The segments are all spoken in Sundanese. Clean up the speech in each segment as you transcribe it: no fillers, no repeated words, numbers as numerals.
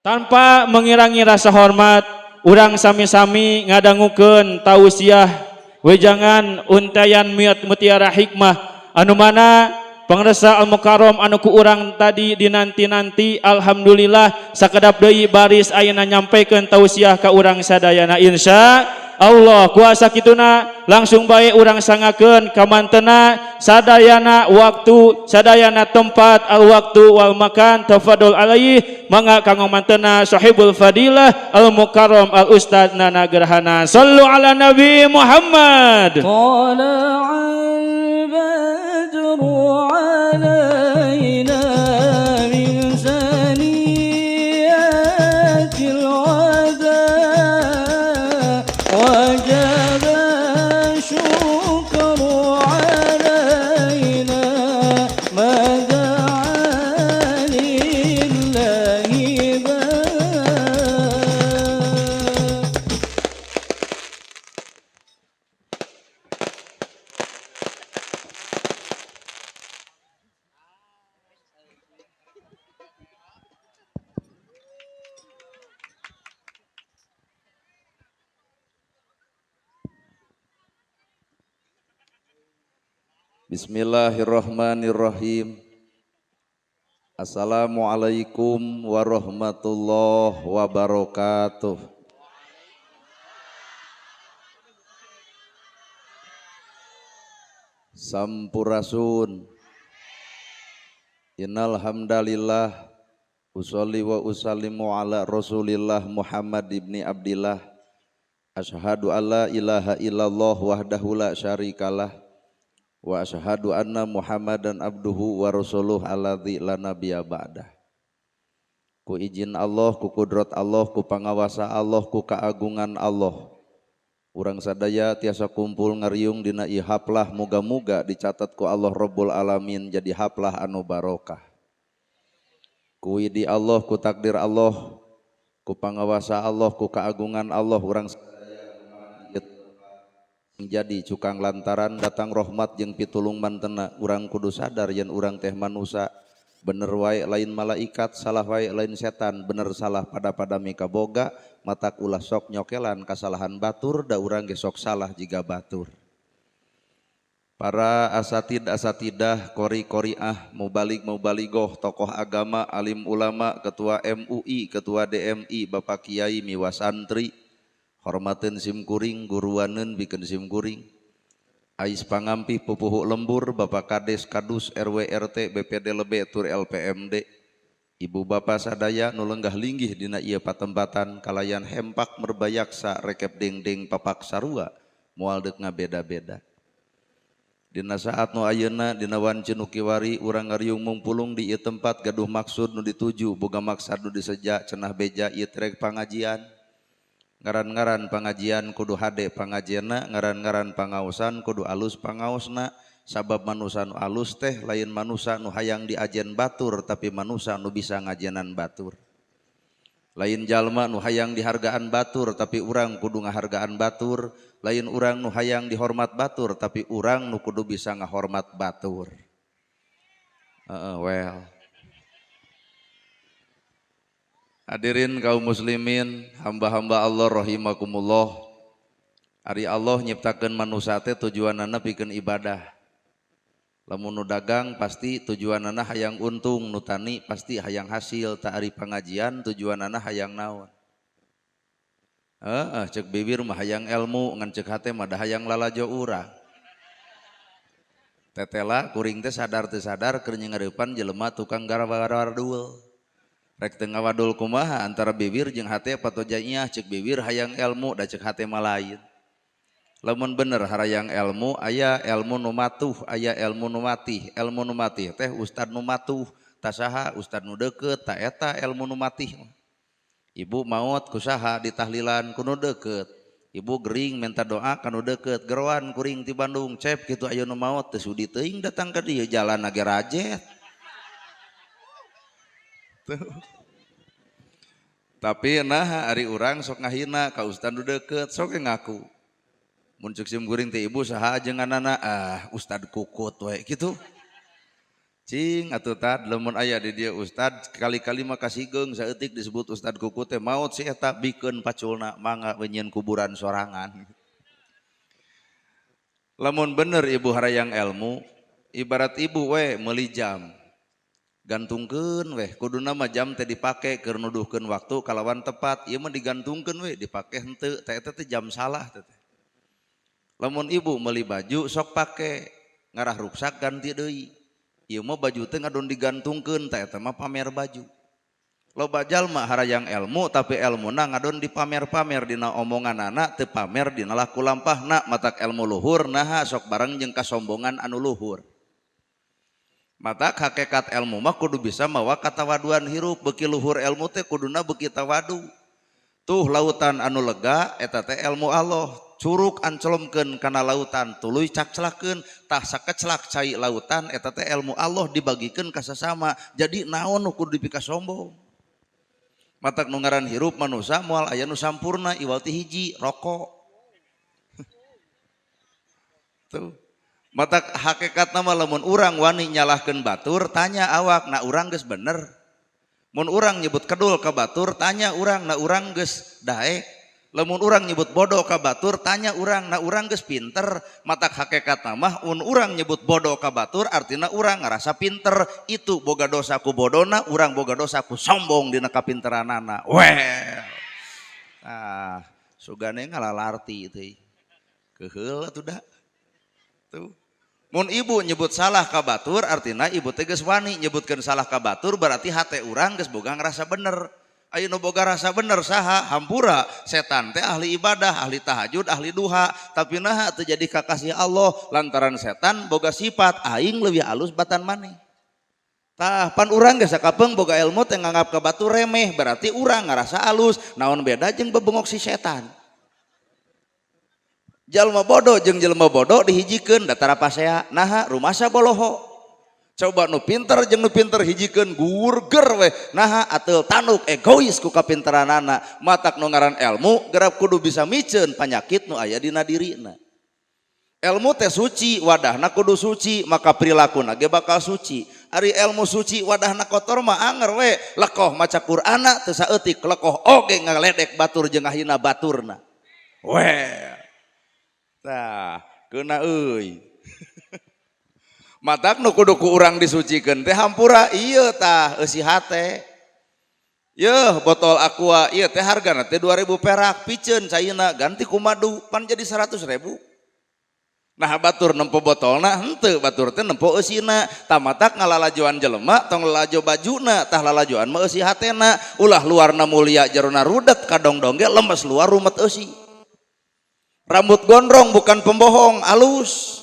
Tanpa mengirangi rasa hormat, urang sami-sami ngadangukeun tausiah wejangan untayan mutiara hikmah anu mana pangresa Al-Mukarram anu ku urang tadi dinanti-nanti. Alhamdulillah, sakedap deui baris ayeuna nyampaikan tausiah ka urang sadayana, insya Allah. Kuasa kituna langsung bae urang sangakeun kamantena sadayana waktu, sadayana tempat, al waktu wal makan tafadhol alaihi. Mangga kanggo mantena sahibul fadilah Al Mukarram Al Ustad Nana Gerhana. Sallu ala Nabi Muhammad. طلع البدر علينا من ثنيات الوداع، وجب الشكر علينا ما دعا لله داع. Bismillahirrahmanirrahim. Assalamualaikum warahmatullahi wabarakatuh. Sampurasun. Innal hamdalillah, usolli wa usallimu ala Rasulillah Muhammad ibni Abdillah. Asyhadu alla ilaha illallah wahdahu la syarikalah wa asyhadu anna Muhammadan abduhu wa rasuluh alladzi la nabiyya ba'dah. Ku izin Allah, ku kudrat Allah, ku pangawasa Allah, ku keagungan Allah, urang sadaya tiasa kumpul ngariung dina ieu haplah. Muga-muga dicatat ku Allah Rabbul Alamin jadi haplah anu barokah. Ku idi Allah, ku takdir Allah, ku pangawasa Allah, ku keagungan Allah, urang jadi cukang lantaran datang rahmat jeung pitulung mantena. Urang kudu sadar yen urang teh manusa, bener wae lain malaikat, salah wae lain setan, bener salah pada-pada mika boga. Matak ulah sok nyokelan kasalahan batur, da urang ge sok salah jiga batur. Para asatid asatidah, kori koriah, mubalig mubaligoh, tokoh agama, alim ulama, ketua MUI, ketua DMI, bapak kiai miwa santri, hormaten sim kuring, guruaneun bikeun sim kuring, ais pangampih pupuhu lembur, bapak kades kadus, RW RT, BPD lebe tur LPMD, ibu bapak sadaya nu lenggah linggih dina ieu patempatan kalayan hempak merbayaksa rekep dengdeng papak sarua moal deuk ngabeda-beda. Dina saat nu ayeuna, dina wanci nu kiwari, urang ngariung mungpulung di ieu tempat gaduh maksud nu dituju, boga maksad nu diseja. Cenah beja ieu trek pangajian. Ngaran-ngaran pangajian kudu hade pangajianna, ngaran-ngaran pangaosan kudu alus pangaosna, sabab manusa nu alus teh lain manusa nu hayang diajen batur, tapi manusa nu bisa ngajenan batur. Lain jalma nu hayang dihargaan batur, tapi urang kudu ngahargaan batur. Lain urang nu hayang dihormat batur, tapi urang nu kudu bisa ngahormat batur. Well. Hadirin kaum muslimin, hamba-hamba Allah rahimakumullah. Ari Allah nyiptakeun manusia teh tujuanana pikeun ibadah. Lamun nu dagang pasti tujuanana hayang untung, nu tani pasti hayang hasil, tak ari pangajian tujuanana hayang naon? Heeh, cek bibir mah hayang ilmu, ngan cek hate mah da hayang lalajo urang. Tetela kuring teh sadar teu sadar keur ngarepan jelema tukang garawadul. Rek teu ngawadul kumaha, antara bibir jeung hate patojaiah. Cek bibir hayang ilmu, da cek hate mah lain. Lamun bener harayang ilmu, aya ilmu nu matuh, aya ilmu nu matih. Ilmu nu matih teh ustad nu matuh, tasaha ustad nu deukeut, ta eta ilmu nu matih. Ibu maot kusaha ditahlilan? Ku nu deukeut. Ibu gering minta doa ka nu deukeut. Geroan kuring ti Bandung, cep kitu aya nu maot, teu sudi teuing datang ka dieu, jalan ge rajet. Tuh. Tapi nah, ari urang sok ngahina ka ustad nu deukeut, sok ngaku. Mun ceuk sim kuring teh, ibu saha ajenganana? Ah, ustad Kukut we kitu. Cing atuh tad lamun aya di dieu ustad kali-kali mah kasigeung saeutik disebut ustad kuku teh maot si eta bikeun paculna mangga we nyieun kuburan sorangan. Lamun bener ibu harayang ilmu, ibarat ibu we meuli jam. Gantungkeun weh, kuduna mah jam teh dipake keur nuduhkeun waktu kalawan tepat, ieu mah digantungkeun we dipake henteu, teh eta teh jam salah teh. Lamun ibu meuli baju sok pake, ngarah ruksak ganti deui. Ieu mah baju teh ngadon digantungkeun, teh eta mah pamer baju. Loba jalma harayang ilmu tapi elmuna ngadon dipamer-pamer dina omonganana teu pamer dina laku lampahna, matak ilmu luhur naha sok bareng jeung kasombongan anu luhur. Matak hakikat ilmu mah kudu bisa mawa katawaduan hirup, beuki luhur ilmu teh kuduna beuki tawadu. Tuh lautan anu lega eta teh ilmu Allah, curug ancelomkeun kana lautan tuluy cakclakeun, tah sakeclak cai lautan eta teh ilmu Allah dibagikeun ka sasama. Jadi naon nu kudu dipikasombong? Matak nu ngaran hirup manusa moal aya nu sampurna iwal ti hiji rokok. Tuh. Matak hakikatna mah lamun urang wani nyalahkeun batur tanya awak na urang geus bener. Mun urang nyebut kedul ka batur tanya urang na urang geus daek. Lamun urang nyebut bodoh ka batur tanya urang na urang geus pinter. Matak hakikatna mah mun urang nyebut bodoh ka batur artina urang ngarasa pinter, itu boga dosa ku bodona, urang boga dosa ku sombong dina kapinteranana. Well. Ah, sugane ngalalarti teh. Keheul atuh da. Tuh. Mun ibu nyebut salah ka batur artina ibu teh geus wani nyebutkeun salah ka batur berarti hate urang geus boga ngarasa bener. Ayo nu boga rasa bener saha? Hampura, setan teh ahli ibadah, ahli tahajud, ahli duha, tapi naha teu jadi kakasih Allah lantaran setan boga sifat aing leuwih alus batan maneh. Tah pan urang geus sakapeung boga ilmu teh nganggap ka batur remeh, berarti urang ngarasa alus, naon beda jeung bebengok si setan. Jalma bodoh jeung jelema bodoh dihijikeun datara pasea, naha rumasa boloho. Coba nu pinter jeung nu pinter hijikeun gurger weh, naha ateul tanduk egois ku kapinteranana. Matak nu ngaran ilmu gerap kudu bisa miceun panyakit nu aya dina dirina. Ilmu teh suci, wadahna kudu suci, maka perilakuna ge bakal suci. Ari ilmu suci wadahna kotor mah anger we, lekoh maca Qur'ana teu saeutik, lekoh oge ngaledek batur jeung ngahina baturna. Weh. Tah, keuna euy. Matak nu kudu ku urang disucikeun teh hampura ieu tah eusi hate. Yeuh botol aqua ieu teh hargana teh 2000 perak, piceun caina ganti ku madu pan jadi 100.000. Nah batur nempo botolna henteu, batur teh nempo eusina. Tamatak ngalalajoan jelema tong lalajo bajuna, tah lalajoan mah eusi hatena. Ulah luarna mulia jerona rudet kadongdong ge lemes luar rumet eusi. Rambut gondrong bukan pembohong, alus.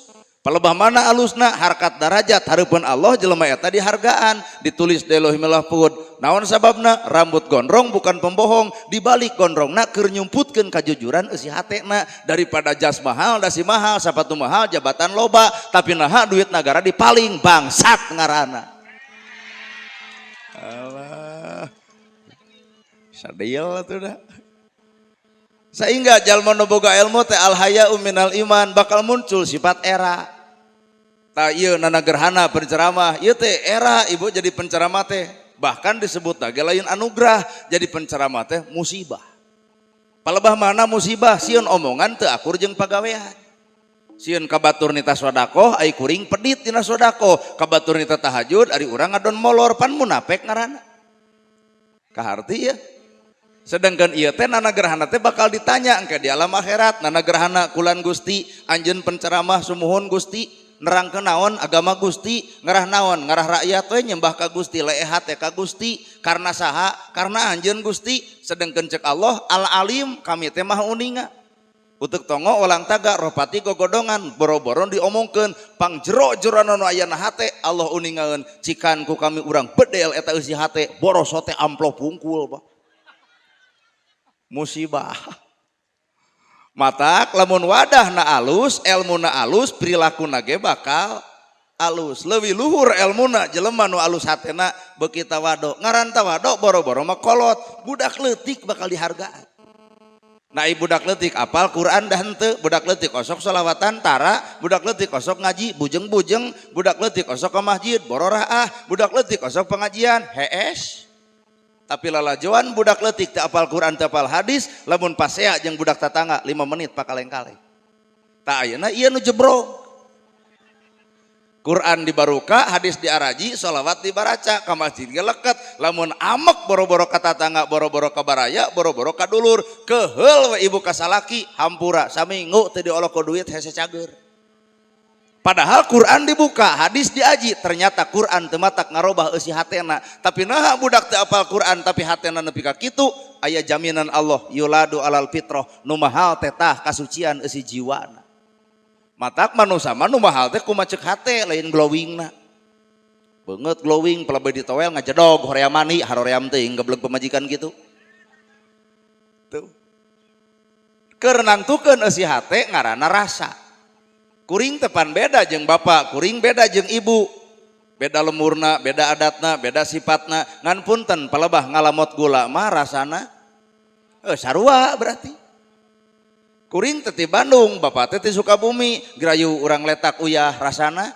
Palebah mana alusna harkat darajat hareupeun Allah jelema eta dihargaan, ditulis di Lauhul Mahfud. Naon sababna? Rambut gondrong bukan pembohong, dibalik gondrongna keur nyumputkeun kajujuran eusi hatena. Daripada jas mahal, dasi mahal, sapatu mahal, jabatan loba, tapi naha duit nagara dipaling bangsat ngaranna. Alah. Sadil atuh da. Sehingga jalma nu boga ilmu teh al haya'u minal iman, bakal muncul sifat era. Tah ieu nana gerhana penceramah, ieu teh era ibu jadi penceramah teh. Bahkan disebut lagi lain anugerah, jadi penceramah teh musibah. Palebah mana musibah, sieun omongan teu akur jeung pagawean. Sieun ka batur nita sodakoh, ai kuring pedit dina sodakoh. Ka batur nita tahajud, ari urang ngadon molor, pan munafik ngaranna. Kaharti ya. Sedangkan ieu teh nana gerhana teh bakal ditanya engke di alam akhirat, nana gerhana kulan Gusti, anjeun penceramah sumuhun Gusti, nerangkeun naon agama Gusti, ngarah naon, ngarah rakyat we nyembah ka Gusti, leehat teh ka Gusti, karena saha? Karena anjeun Gusti. Sedangkan cek Allah al alim, kami teh maha uninga. Utek tongo olang taga ropati gogodongan boro-boro diomongkeun pang jero-jero nu aya na hate Allah uningaeun, cikan ku kami urang bedel eta eusi hate boroso teh amplop pungkul bah. Musibah. Matak lamun wadah na alus, elmu na alus, perilaku na ge bakal alus. Leuwih luhur elmuna jelema nu alus hatena beuki tawado. Ngaran tawado boro-boro mah kolot, budak leutik bakal dihargaan. Nah, budak leutik apal Quran dah henteu, budak leutik osok sholawatan tara, budak leutik osok ngaji bujeng-bujeng, budak leutik osok ke masjid bororaah, budak leutik osok pengajian hees. Tapi lalajoan budak leutik teu apal Quran, teu apal hadis, lamun pasea jeung budak tatangga 5 menit pakaleng-kaleng. Tah, ayeuna ieu nu jebrog. Quran dibaruka, hadis diaraji, sholawat dibaraca, ka masjid ge leket, lamun amek boro-boro ka tatangga, boro-boro ka baraya, boro-boro ka dulur, keheul we ibu ka salaki, hampura saminggu teu diolok ku duit hese cager. Padahal Quran dibuka, hadis diaji, ternyata Quran teu matak ngarobah eusi hatena. Tapi naha budak teu apal Quran tapi hatena nepi ka kitu? Aya jaminan Allah yuladu alal fitrah, nu mahal teh tah kasucian eusi jiwana. Matak manusa mah nu mahal teh kumaha ceuk hate, lain glowingna. Beungeut glowing pelebeh ditoel ngajedog hoream mani, haroream teuing gebleg pamajikan kitu. Tuh. Keur nangtukeun eusi hate ngaranna rasa. Kuring teh pan beda jeung bapak, kuring beda jeung ibu. Beda lemurna, beda adatna, beda sifatna. Ngan punten, palebah ngalamot gula mah rasana sarua berarti. Kuring teh ti Bandung, bapak teh ti Sukabumi, gerayu urang letak uyah rasana.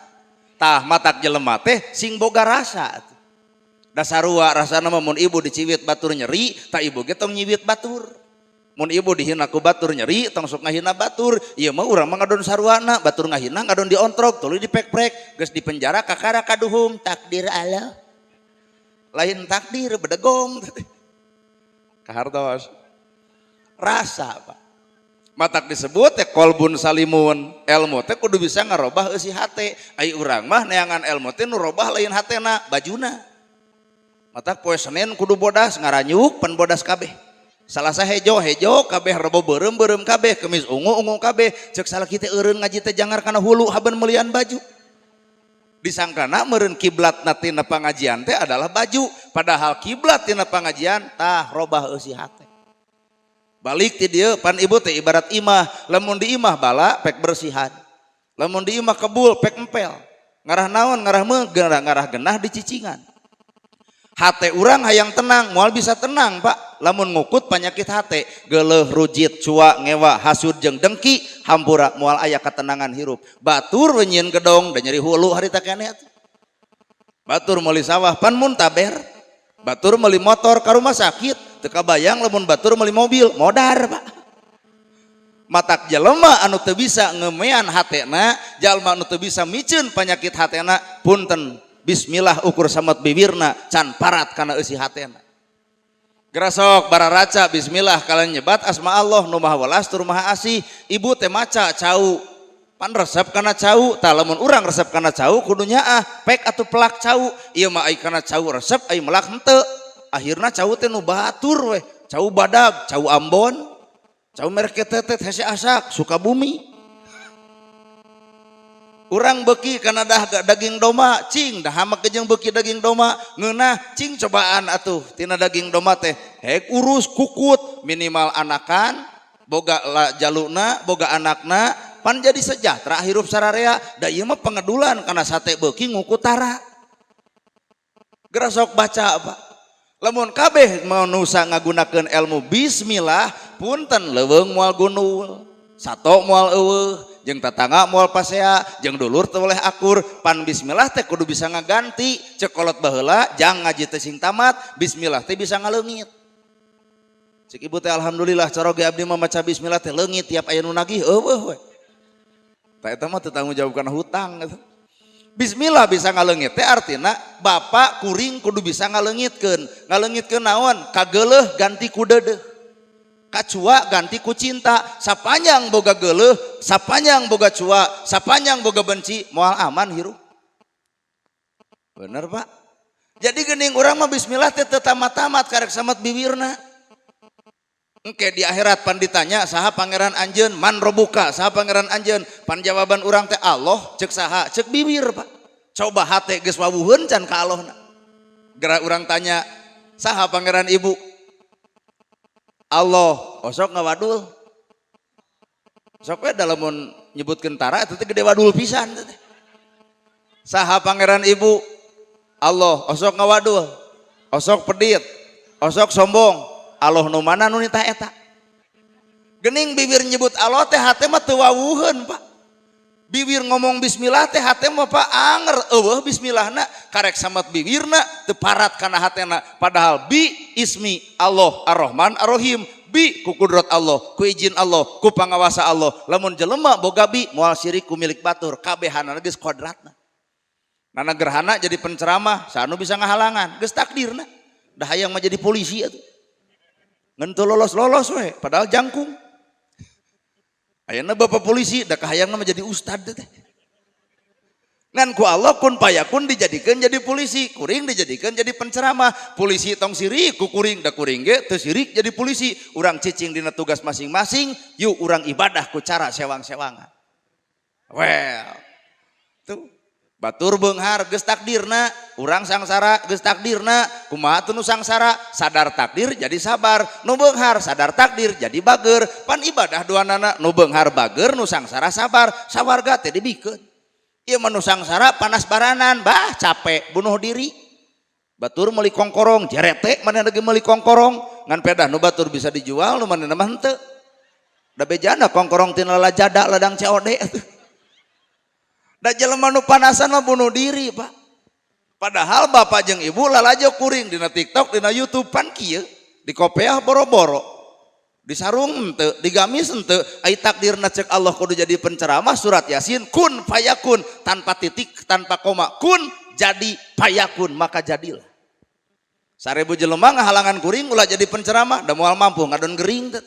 Tah, matak jelema teh sing boga rasa. Da sarua rasana mah, mun ibu diciwit batur nyeri, tah ibu ge tong nyiwit batur. Mun ibu dihina ku batur nyeri, tong sok ngahina batur. Ieu mah urang mah ngadon saruana, batur ngahina ngadon diontrog, tuluy dipek-prek, geus dipenjara kakara kaduhung, takdir Allah. Lain takdir bedegong. Kahartos. Rasa, Pak. Matak disebut teh kolbun salimun, ilmu teh kudu bisa ngarobah eusi hate. Ai urang mah neangan ilmu teh nu robah lain hatena, bajuna. Matak poe Senin kudu bodas, ngaranyuk pan bodas kabeh. Salasa hejo hejo kabeh, Rebo beureum beureum kabeh, Kemis ungu ungu kabeh. Ceuk salaki teh eureun ngaji teh jangar kana hulu haben meulian baju. Disangkana meureun kiblatna tina pangajian teh adalah baju, padahal kiblat tina pangajian tah robah eusi hate. Balik ti dieu pan ibu teh ibarat imah, lamun di imah bala pek bersihan. Lamun di imah kebul pek empel. Ngarah naon? Ngarah meuh ngarah genah di cicingan. Hate urang hayang tenang, moal bisa tenang, Pak. Lamun ngukut penyakit hate, geuleuh, rujit, cua, ngewa, hasud jeung dengki, hampura moal aya ketenangan hirup. Batur we nyieun gedong da nyeri hulu harita keneh atuh. Batur meuli sawah pan muntaber. Batur meuli motor ka rumah sakit, teu kabayang lamun batur meuli mobil, modar, Pak. Matak jelema anu teu bisa ngemean hatena, jalma anu teu bisa miceun penyakit hatena, punten, bismillah ukur samet bibirna can parat kana eusi hatena. Gerasok bararaca bismillah kalian nyebat asma Allah nu maha welas tur maha asih. Ibu teh maca cau pan resep kana cau, tah lamun urang resep kana cau kudu nyaah pek atuh pelak cau. Ieu mah ai kana cau resep, ai melak henteu. Akhirna cau teh nu batur weh, cau badag, cau Ambon, cau merek ketetet hese asak Sukabumi. Urang beki kana dah daging domba, cing dah hamak jeung beki daging domba ngeunah, cing cobaan atuh tina daging domba teh hek urus kukut minimal anakan boga la, jaluna boga anakna pan jadi sejahtera hirup sararea. Da ieu mah pengedulan kana sate beuki ngukut tara. Gerasok baca, Pak. Lamun kabeh manusia ngagunakeun ilmu bismillah, punten, leuweung moal gundul, sato moal eueuh, jeung tatangga moal pasea, jeung dulur teu boleh akur. Pan bismillah teh kudu bisa ngaganti. Ceuk kolot baheula, jang ngaji teh sing tamat, bismillah teh bisa ngaleungit. Cek ibu teh, alhamdulillah caroge abdi mah maca bismillah teh leungit, tiap aya nu nagih eueuh we. Tah, eta mah teu tanggung jawab kana hutang gitu. Bismillah bisa ngaleungit teh artina bapak kuring kudu bisa ngaleungitkeun. Ngaleungitkeun naon? Kageuleuh ganti ku deudeuh. Kacua ganti ku cinta. Sapanjang boga geuleuh, sapanjang boga cua, sapanjang boga benci, moal aman hirup. Bener, Pak. Jadi geuning urang mah bismillah teh teu tamat-tamat, karek samet bibirna. Engke di akhirat pan ditanya saha pangeran anjeun, man robuka, saha pangeran anjeun, pan jawaban urang teh Allah, cek saha? Cek bibir, Pak. Coba hate geus wawuheun can ka Allahna. Geura urang tanya saha pangeran ibu? Allah, osok ngawadul. Sok we da lamun nyebutkeun tara eta teh gede wadul pisan teh. Saha pangeran ibu? Allah, osok ngawadul. Osok pedit, osok sombong. Allah nu mana nu nitah eta? Gening bibir nyebut Allah teh hate mah teu wawuheun, Pak. Bibir ngomong bismillah teh hate mah, Pak, anger eueuh bismillahna, karek samet bibirna teu parat kana hatena, padahal bi ismi Allah Ar-Rahman Ar-Rahim, bi ku kudrat Allah, ku izin Allah, ku pangawasa Allah. Lamun jelema boga bi moal sirik ku milik batur, kabehanana geus kodratna. Nana gerhana jadi penceramah, sanu bisa ngahalangan, geus takdirna. Dah hayang mah jadi polisi atuh. Ngan teu lolos-lolos we, padahal jangkung. Ayeuna bapak polisi, dah kahayangna mah jadi ustad teh. Ngan ku Allah kun payakun dijadikan jadi polisi, kuring dijadikan jadi penceramah. Polisi tong sirik ku kuring, da kuring ge teu sirik jadi polisi. Urang cicing dina tugas masing-masing, yuk urang ibadah ku cara sewang-sewangan. Well, tuh batur beunghar geus takdirna, urang sangsara geus takdirna. Kumaha tuh nu sangsara? Sadar takdir jadi sabar. Nu beunghar sadar takdir jadi bager. Pan ibadah duanana, nu beunghar bager, nu sangsara sabar, sawarga teh dibikeun. Ieu mah nu sangsara panas baranan, bah capek bunuh diri. Batur meuli kongkorong, jerete manehna ge meuli kongkorong, ngan pedah nu batur bisa dijual, nu manehna mah henteu. Da bejana kongkorong tina lalajada ladang COD atuh. Da jelema nu panasan mah bunuh diri, Pak. Padahal bapak jeung ibu lalajo kuring dina TikTok, dina YouTube pan kieu, di kopeah boro-boro. Di sarung henteu, di gamis henteu, ai takdirna cek Allah kudu jadi penceramah, surat Yasin kun fayakun tanpa titik, tanpa koma, kun jadi fayakun maka jadilah. 1000 jelema ngahalangan kuring ulah jadi penceramah, da moal mampu ngadon gering teh.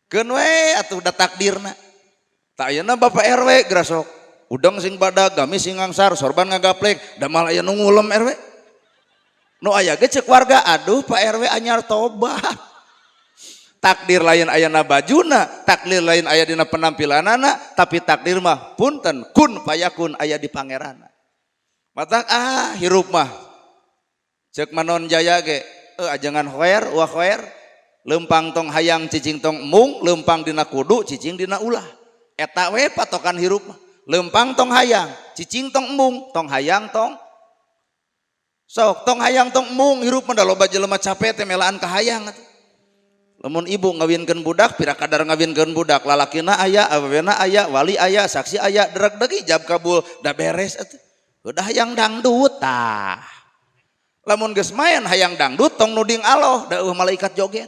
Keun we atuh da takdirna. Tak ayeuna bapak RW gerasok. Udang sing badag, gamis sing ngangsar, sorban ngagaplek, da mal aya nu ngulem RW. Nu aya ge cek warga, aduh Pak RW anyar tobat. Takdir lain ayana bajuna, takdir lain aya dina penampilanana, tapi takdir mah punten kun fayakun aya di pangeranna. Matak ah hirup mah cek Manon Jaya ge, ajangan khoer wa khoer, lempang tong hayang cicing tong emung, lempang dina kudu cicing dina ulah. Eta we patokan hirup mah. Lempang tong hayang, cicing tong embung, tong hayang tong sok, tong hayang tong embung hirup mah, da loba jelema capek teh melaan kahayang atuh. Lamun ibu ngawinkeun budak, pira kadar ngawinkeun budak, lalakina aya, awewena aya, wali aya, saksi aya, dereg-deg ijab kabul, da beres atuh. Udah hayang dangdut tah. Lamun geus maen hayang dangdut tong nuding Allah, da eueuh malaikat joget.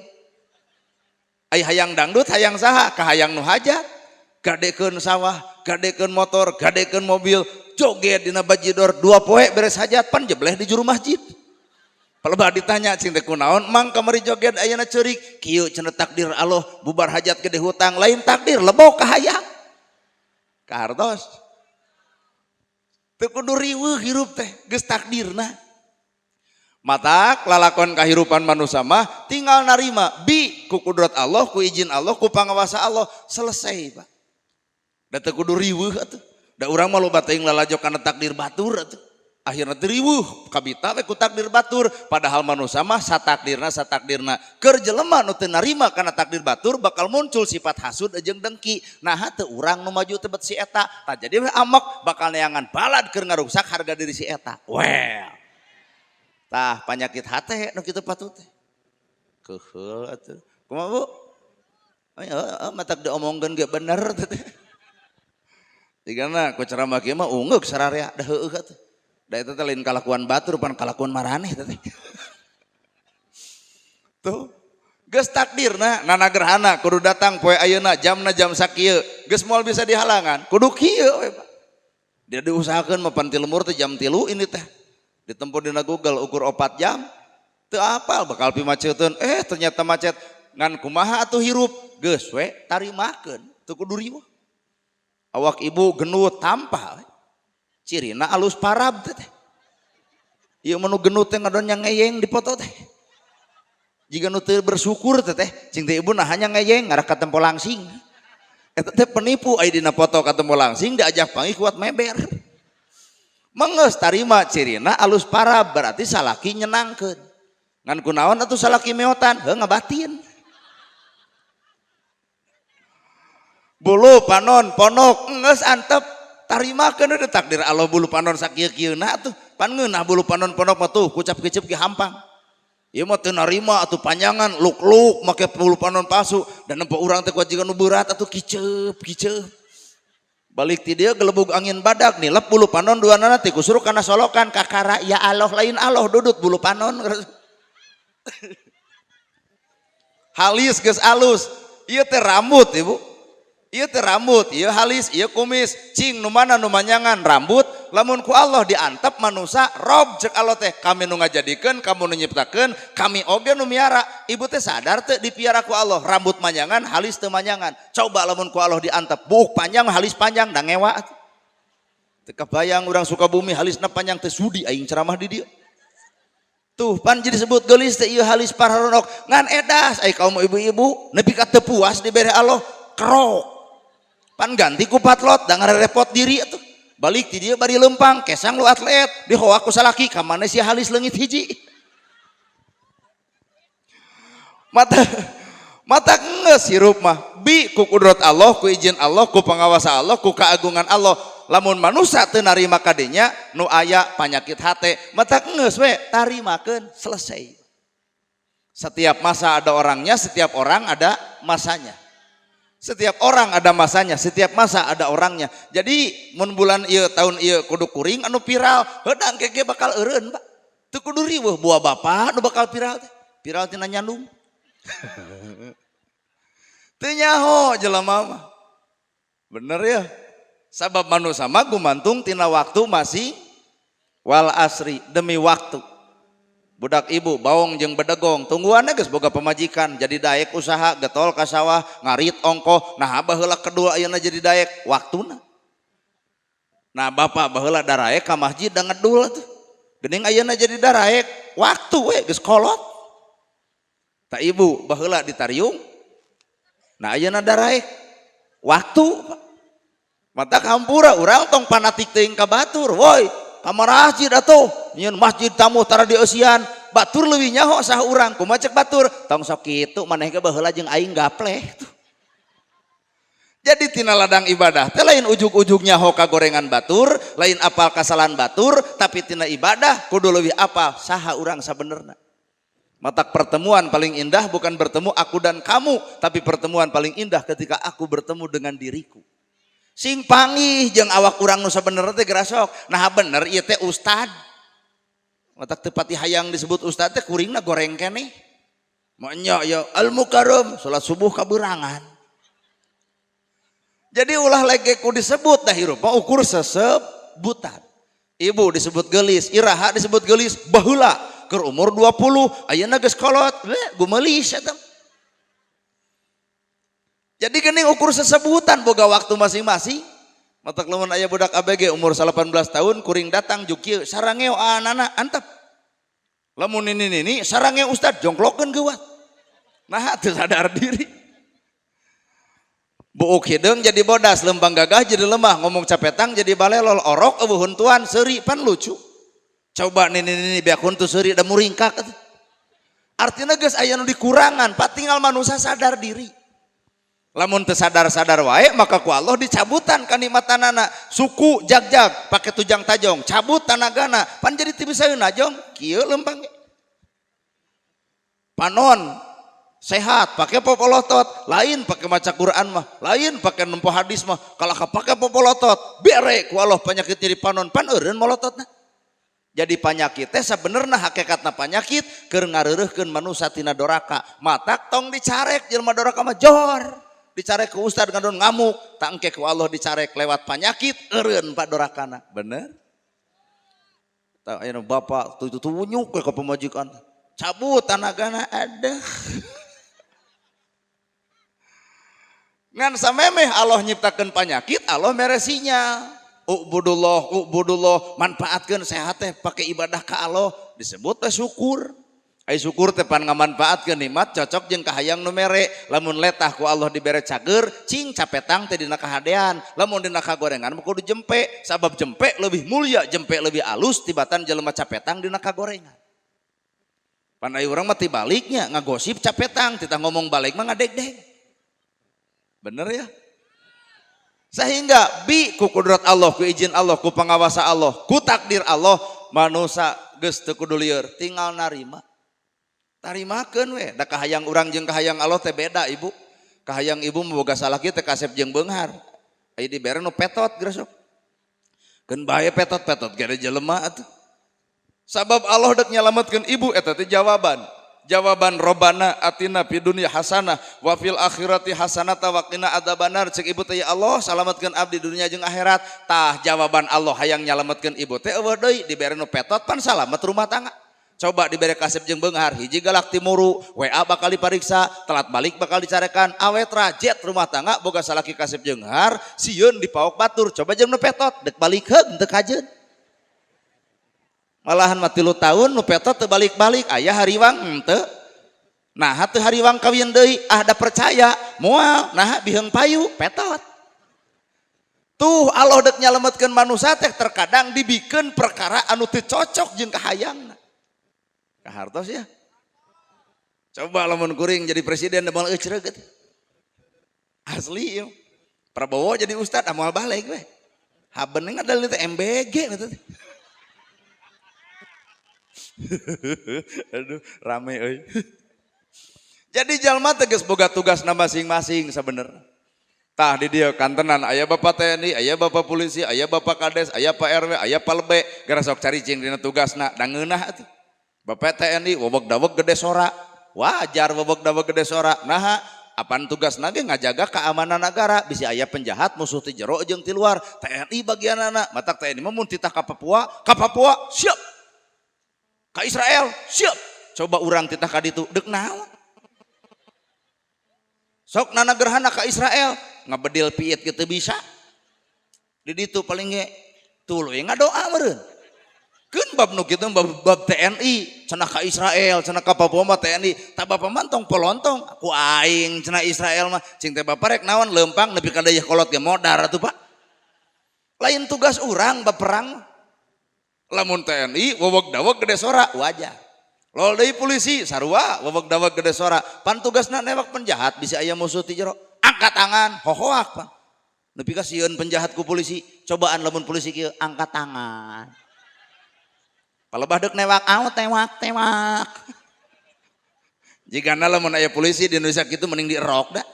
Ai hayang dangdut hayang saha? Kahayang nu hajat. Gadekeun sawah, gadekeun motor, gadekeun mobil, joget dina bajidor 2 poe beres hajat pan jebleh di juru masjid. Palebah ditanya cing teh kunaon mang kamari joget ayeuna ceurik, kieu cenah takdir Allah bubar hajat gede hutang, lain takdir lebok kahayang. Kahartos. Teu kudu riweuh hirup teh, geus takdirna. Matak lalakon kahirupan manusia mah tinggal narima bi ku kudrat Allah, ku izin Allah, ku pangawasa Allah, selesai, Pak. Da teu kudu riweuh atuh. Da urang mah loba teuing lalajo kana takdir batur atuh. Akhirna teu riweuh, kabita we ku takdir batur, padahal manusia mah satakdirna satakdirna. Keur jelema nu teu narima kana takdir batur bakal muncul sifat hasud jeung dengki. Naha teu urang nu maju teh bet si eta, tah jadi we amek bakal neangan balad keur ngaruksak harga diri si eta. Well. Tah panyakit hate nu kitu patut teh. Keuheul atuh. Kumaha Bu? Oh ya, matak diomongkeun ge bener teh. Jigana ku ceramah kieu mah ungeuk sararea da heueuh atuh. Da eta teh lain kalakuan batur pan kalakuan maraneh teh. Tuh. Geus takdirna nana gerhana kudu datang poe ayeuna jamna jam sakieu. Geus moal bisa dihalangan. Kudu kieu we, Pak. Dia diusahakeun mah pan ti lembur teh jam 3 ini teh. Ditempuh dina Google ukur 4 jam. Teu apal bakal pimaceteun. Ternyata macet. Ngan kumaha atuh hirup? Geus we tarimakeun. Teu kudu riweuh. Awak ibu genut tampa we. Cirina alus parab teh. Ieu mah nu genut teh ngadon ngeyeng di foto teh. Jiga nu teu bersyukur teh teh, cing teh ibu nah hanya ngeyeng ngarah ka tempo langsing. Eta teh penipu ai dina foto ka tempo langsing diajak panggih kuat meber. Mengeus tarima cirina alus parab berarti salaki nyenangkeun. Ngan kunaon atuh salaki meotan? Heuh ngabatin. Bulu panon ponok geus antep tarimakeun we takdir Allah bulu panon sakieu-kieuna atuh. Pan ngeunah bulu panon ponok mah tuh kucap-kicep ge hampang. Ieu mah teu narima atuh panjangan luk-luk make bulu panon palsu dan nempo urang teh kuat jiga nu berat atuh kiceup kiceup. Balik ti dieu gelebug angin badak nilep bulu panon duanana ti kusuru kana solokan kakara ya Allah lain Allah dudut bulu panon. Halis geus alus, ieu teh rambut ibu. Ieu teh rambut, ieu halis, ieu kumis, cing nu mana nu manyangan rambut, lamun ku Allah diantep manusa rob cek Allah teh kami nu ngajadikeun, kamu nu nyiptakeun, kami oge nu miara. Ibu teh sadar teu dipiara ku Allah, rambut manyangan, halis teu manyangan. Coba lamun ku Allah diantep, buuk panjang, halis panjang, da ngewa. Teu kabayang urang Sukabumi halisna panjang teh sudi aing ceramah di dieu. Tuh pan jadi disebut geulis teh ieu halis pararonok ngan edas ai kaum ibu-ibu nepi ka teu puas dibere Allah kerok. Pan ganti ku patlot da ngarepot diri atuh. Balik ti dieu bari lempang kesang lu atlet dihoak ku salaki ka mana sia halis leungit hiji. Mata mata geus hirup mah bi ku kudrat Allah ku izin Allah ku pangawasa Allah ku keagungan Allah. Lamun manusa teu narima kadinya nu aya panyakit hate mata geus we tarimakeun selesai. Setiap masa ada orangnya, setiap orang ada masanya. Setiap orang ada masanya, setiap masa ada orangnya. Jadi mun bulan ieu tahun ieu kudu kuring anu viral, heudang kege bakal eureun, Pak. Teu kudu riweuh buah bapak nu bakal viral teh. Viral tina nyandung. Teu nyaho jelema mah. Bener ya? Sabab manusia mah gumantung tina waktu masih wal asri demi waktu. Budak ibu baong jeung bedegong tungguanna geus boga pamajikan jadi daek usaha getol ka sawah ngarit ongkoh nah baheula kedua ayeuna jadi daek waktuna. Nah bapak baheula daraek ka masjid da ngedul atuh. Geuning ayeuna jadi daraek waktu we geus kolot. Ta ibu baheula ditariung nah ayeuna daraek waktu Pak. Mata kampura urang tong fanatik teuing ka batur woi kamar masjid atuh nyieun masjid tamu tara dieusian batur leuwih nyaho sah urang kumaha cek batur tong sok kitu maneh ge baheula jeung aing gapleh tuh. Jadi tina ladang ibadah teh lain ujug-ujug nyaho ka gorengan batur, lain apal kasalahan batur, tapi tina ibadah kudu leuwih apal saha urang sabenerna. Matak pertemuan paling indah bukan bertemu aku dan kamu, tapi pertemuan paling indah ketika aku bertemu dengan diriku. Sing panggih jeung awak urang nu sabenerna teh gerasok. Nah bener ieu teh ustad. Matak teu pati hayang disebut ustad teh kuringna goreng keneh. Maenya ya al mukarram salat subuh kaberangan. Jadi ulah lege ku disebut dah hirup mah ukur sesebutan. Ibu disebut geulis, iraha disebut geulis baheula keur umur 20 ayeuna geus kolot, gumeulis eta. Jadi geuning ukur sesebutan boga waktu masing-masing. Matak lamun aya budak ABG umur 18 tahun kuring datang juk kieu sarangeo anana antep. Lamun nini nini sarangeo ustad jongklokeun geuwat. Nah teu sadar diri. Buuk hideung jadi bodas, lempang gagah jadi lemah, ngomong capetang jadi balelol, orok eueuh huntuan seuri pan lucu. Coba nini nini beak huntu seuri da muringkak atuh. Artinya geus aya nu dikurangan, pak tinggal manusia sadar diri. Lamun teu sadar-sadar wae maka ku Allah dicabutan kanikmatanana. Suku jag-jag pake tujang tajong, cabut tanagana, pan jadi teu bisa najong, kieu lempang ge. Panon sehat pakai popolotot, lain pakai maca Quran mah, lain pakai nempo hadis mah, kalau pakai popolotot, bere ku Allah penyakit jadi panon, pan eureun molototna. Jadi penyakit teh sabenerna hakikatna penyakit keur ngareureuhkeun manusia tina doraka. Matak tong dicarek jelema doraka mah jor. Dicarek ku ustad ngadon ngamuk, tangke ku Allah dicarek lewat penyakit eureun pak dorakana. Bener? Tah ayeuna bapak tunyuk ke pemajikan. Cabut tanagana aduh. Ngan samemeh Allah nyiptakeun penyakit, Allah mere sinyal. Ubudullah, ubudullah, manfaatkeun sehat teh pake ibadah ka Allah, disebut teh syukur. Ai syukur teh pan ngamanfaatkeun nikmat cocok jeung kahayang nu mere. Lamun letah ku Allah dibere cager, cing capetang teh dina kahadean. Lamun dina kagorengan mah kudu jempe, sabab jempe lebih mulia, jempe lebih alus tibatan jelema capetang dina kagorengan. Pan ai urang mah tibaliknya ngagosip capetang, titah ngomong balik mah ngadegdeg. Bener ya? Sehingga bi ku kudrat Allah, ku izin Allah, ku pangawasa Allah, ku takdir Allah, manusia geus teu kudu lieur, tinggal narima. Tarimakeun we, da kahayang urang jeung kahayang Allah teh beda ibu. Kahayang ibu boga salaki teh kasep jeung beunghar. Aya dibere nu petot geura sok. Keun bae petot-petot ge jelema atuh. Sabab Allah dek nyalametkeun ibu eta teh jawaban. Jawaban Robbana atina fid dunya hasanah wa fil akhirati hasanah wa qina adzabannar. Cek ibu teh ya Allah salametkeun abdi dunia jeung akhirat. Tah jawaban Allah hayang nyalametkeun ibu teh eueuh deui dibere nu petot pan salamet rumah tangga. Coba dibere kasep jeung beunghar, hiji galak timuru, WA bakal dipariksa, telat balik bakal dicarekan, awet rajet rumah tangga boga salaki kasep jeung har, sieun dipaok batur, coba jeung nu petot dek balik heug teu kajeun. Malahan mah 3 tahun nu petot teu balik-balik, aya hariwang henteu. Nah teu hariwang kawin deui, ah da percaya, moal, nah biheung payu petot. Tuh Allah dek nyalametkeun manusia teh terkadang dibikeun perkara anu teu cocok jeung kahayangna. Kahartos ya. Coba lamun kuring jadi presiden moal eucreug teh. Asli ieu. Prabowo jadi ustad moal balik we. Haben ngadalin teh MBG gitu teh. Aduh, rame euy. Jadi jalma tegas boga tugasna masing-masing sebenarnya. Tah di dieu kantenan aya bapak TNI, aya bapak polisi, aya bapak kades, aya Pak RW, aya Pak Lebe, geura sok caricing dina tugasna, da ngeunah atuh. Bapak TNI wewek daweg gede sora, wajar wewek daweg gede sora. Naha, apaan tugasna ge ngajaga keamanan negara, bisi aya penjahat musuh ti jero jeung ti luar. TNI bagianana, matak TNI mah mun titah ka Papua siap. Ka Israel siap. Coba urang titah ka ditu deuk naon? Sok nana gerhana ka Israel ngabedil piit gitu bisa. Di ditu paling ge tuluy ngadoa meureun. Keun bab nu kitu bab TNI cenah ka Israel cenah ka Papua mah TNI tah bapa mah tong polontong ku aing cenah Israel mah cing teh bapa rek naon leumpang nepi ka dayeuh kolot ge modar atuh Pak. Lain tugas urang bab perang. Lamun TNI wewek daweg gede sora wajar. Lol deui polisi sarua wewek daweg gede sora pan tugasna newak penjahat bisa aya musuh ti jero angkat tangan hohoak Pak. Nepi ka sieun penjahat ku polisi cobaan lamun polisi kieu angkat tangan. Palebah deuk newak aw tewak tewak. Jigana lamun aya polisi di Indonesia kitu mending dierok da.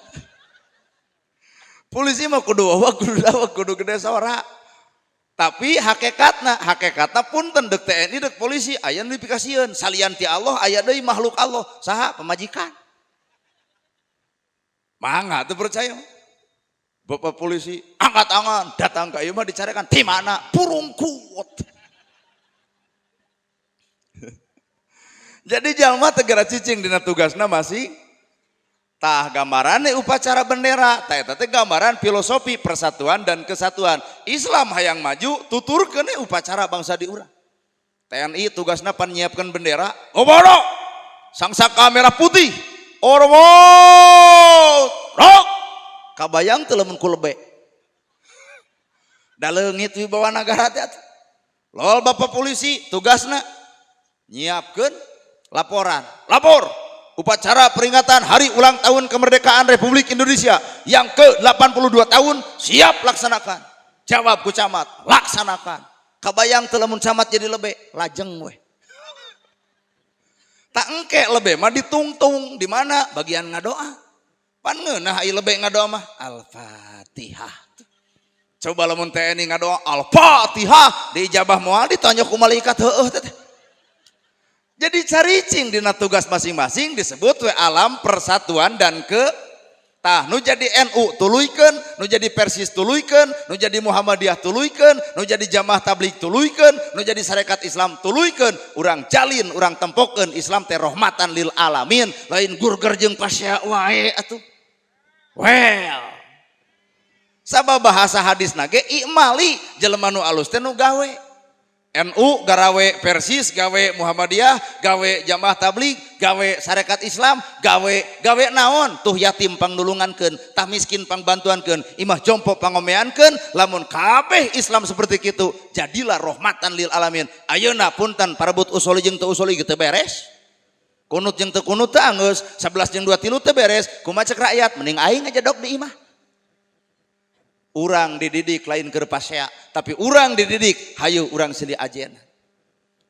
Polisi mah kudu wewek kudu daweg kudu gede sora. Tapi hakikatna punten deuk TNI deuk polisi aya nu dipikasieun salian ti Allah aya deui makhluk Allah saha pamajikan. Mangga teu percaya. Bapak polisi angkat tangan datang ka ieu mah dicarekan ti mana purungkut. Jadi jalma tegera cicing dina tugasna masih tah gambarane upacara bendera tah eta teh gambaran filosofi persatuan dan kesatuan. Islam hayang maju tuturkeun upacara bangsa di urang. TNI tugasna pan nyiapkeun bendera, gobodo sangsaka merah putih, orwot rok. Kabayang teu lamun ku lebe. Da leungit wibawa nagara teh atuh. Lol bapak polisi tugasna nyiapkeun laporan, lapor upacara peringatan hari ulang tahun kemerdekaan Republik Indonesia yang ke-82 tahun siap laksanakan. Jawab ku camat, laksanakan. Kabayang teu lamun camat jadi lebe, lajeng weh. Tak engke lebe mah ditungtung di mana bagian ngadoa. Pan ngeunah ai lebe ngadoa mah Al-Fatihah. Coba lamun TNI ngadoa Al-Fatihah diijabah moal ditanya ku malaikat heueuh teh. Jadi caricing dina tugas masing-masing disebut we alam persatuan dan ke tah nu jadi NU tuluykeun, nu jadi Persis tuluykeun, nu jadi Muhammadiyah tuluykeun, nu jadi Jamaah Tabligh tuluykeun, nu jadi Sarekat Islam tuluykeun, urang jalin, urang tempokeun Islam teh rahmatan lil alamin, lain gurger jeung pasea wae atuh. Well. Sabab bahasa hadisna ge i'mali jelema nu alus teh nu gawe. NU garawe Persis, gawe Muhammadiyah, gawe Jamaah Tabligh, gawe Sarekat Islam, gawe gawe naon tuh yatim pangnulungankeun, tah miskin pangbantuankeun, imah jompo pangomeankeun, lamun kabeh Islam seperti kitu, jadilah rahmatan lil alamin. Ayeuna punten parebut usoli jeung teu usoli gitu beres. Kunut jeung teu kunut teh anggeus, 11 jeung 2 tilu teu beres, kumaha cek rakyat mending aing ngajedog di imah. Urang dididik lain keur pasea, tapi urang dididik hayu urang silih ajen.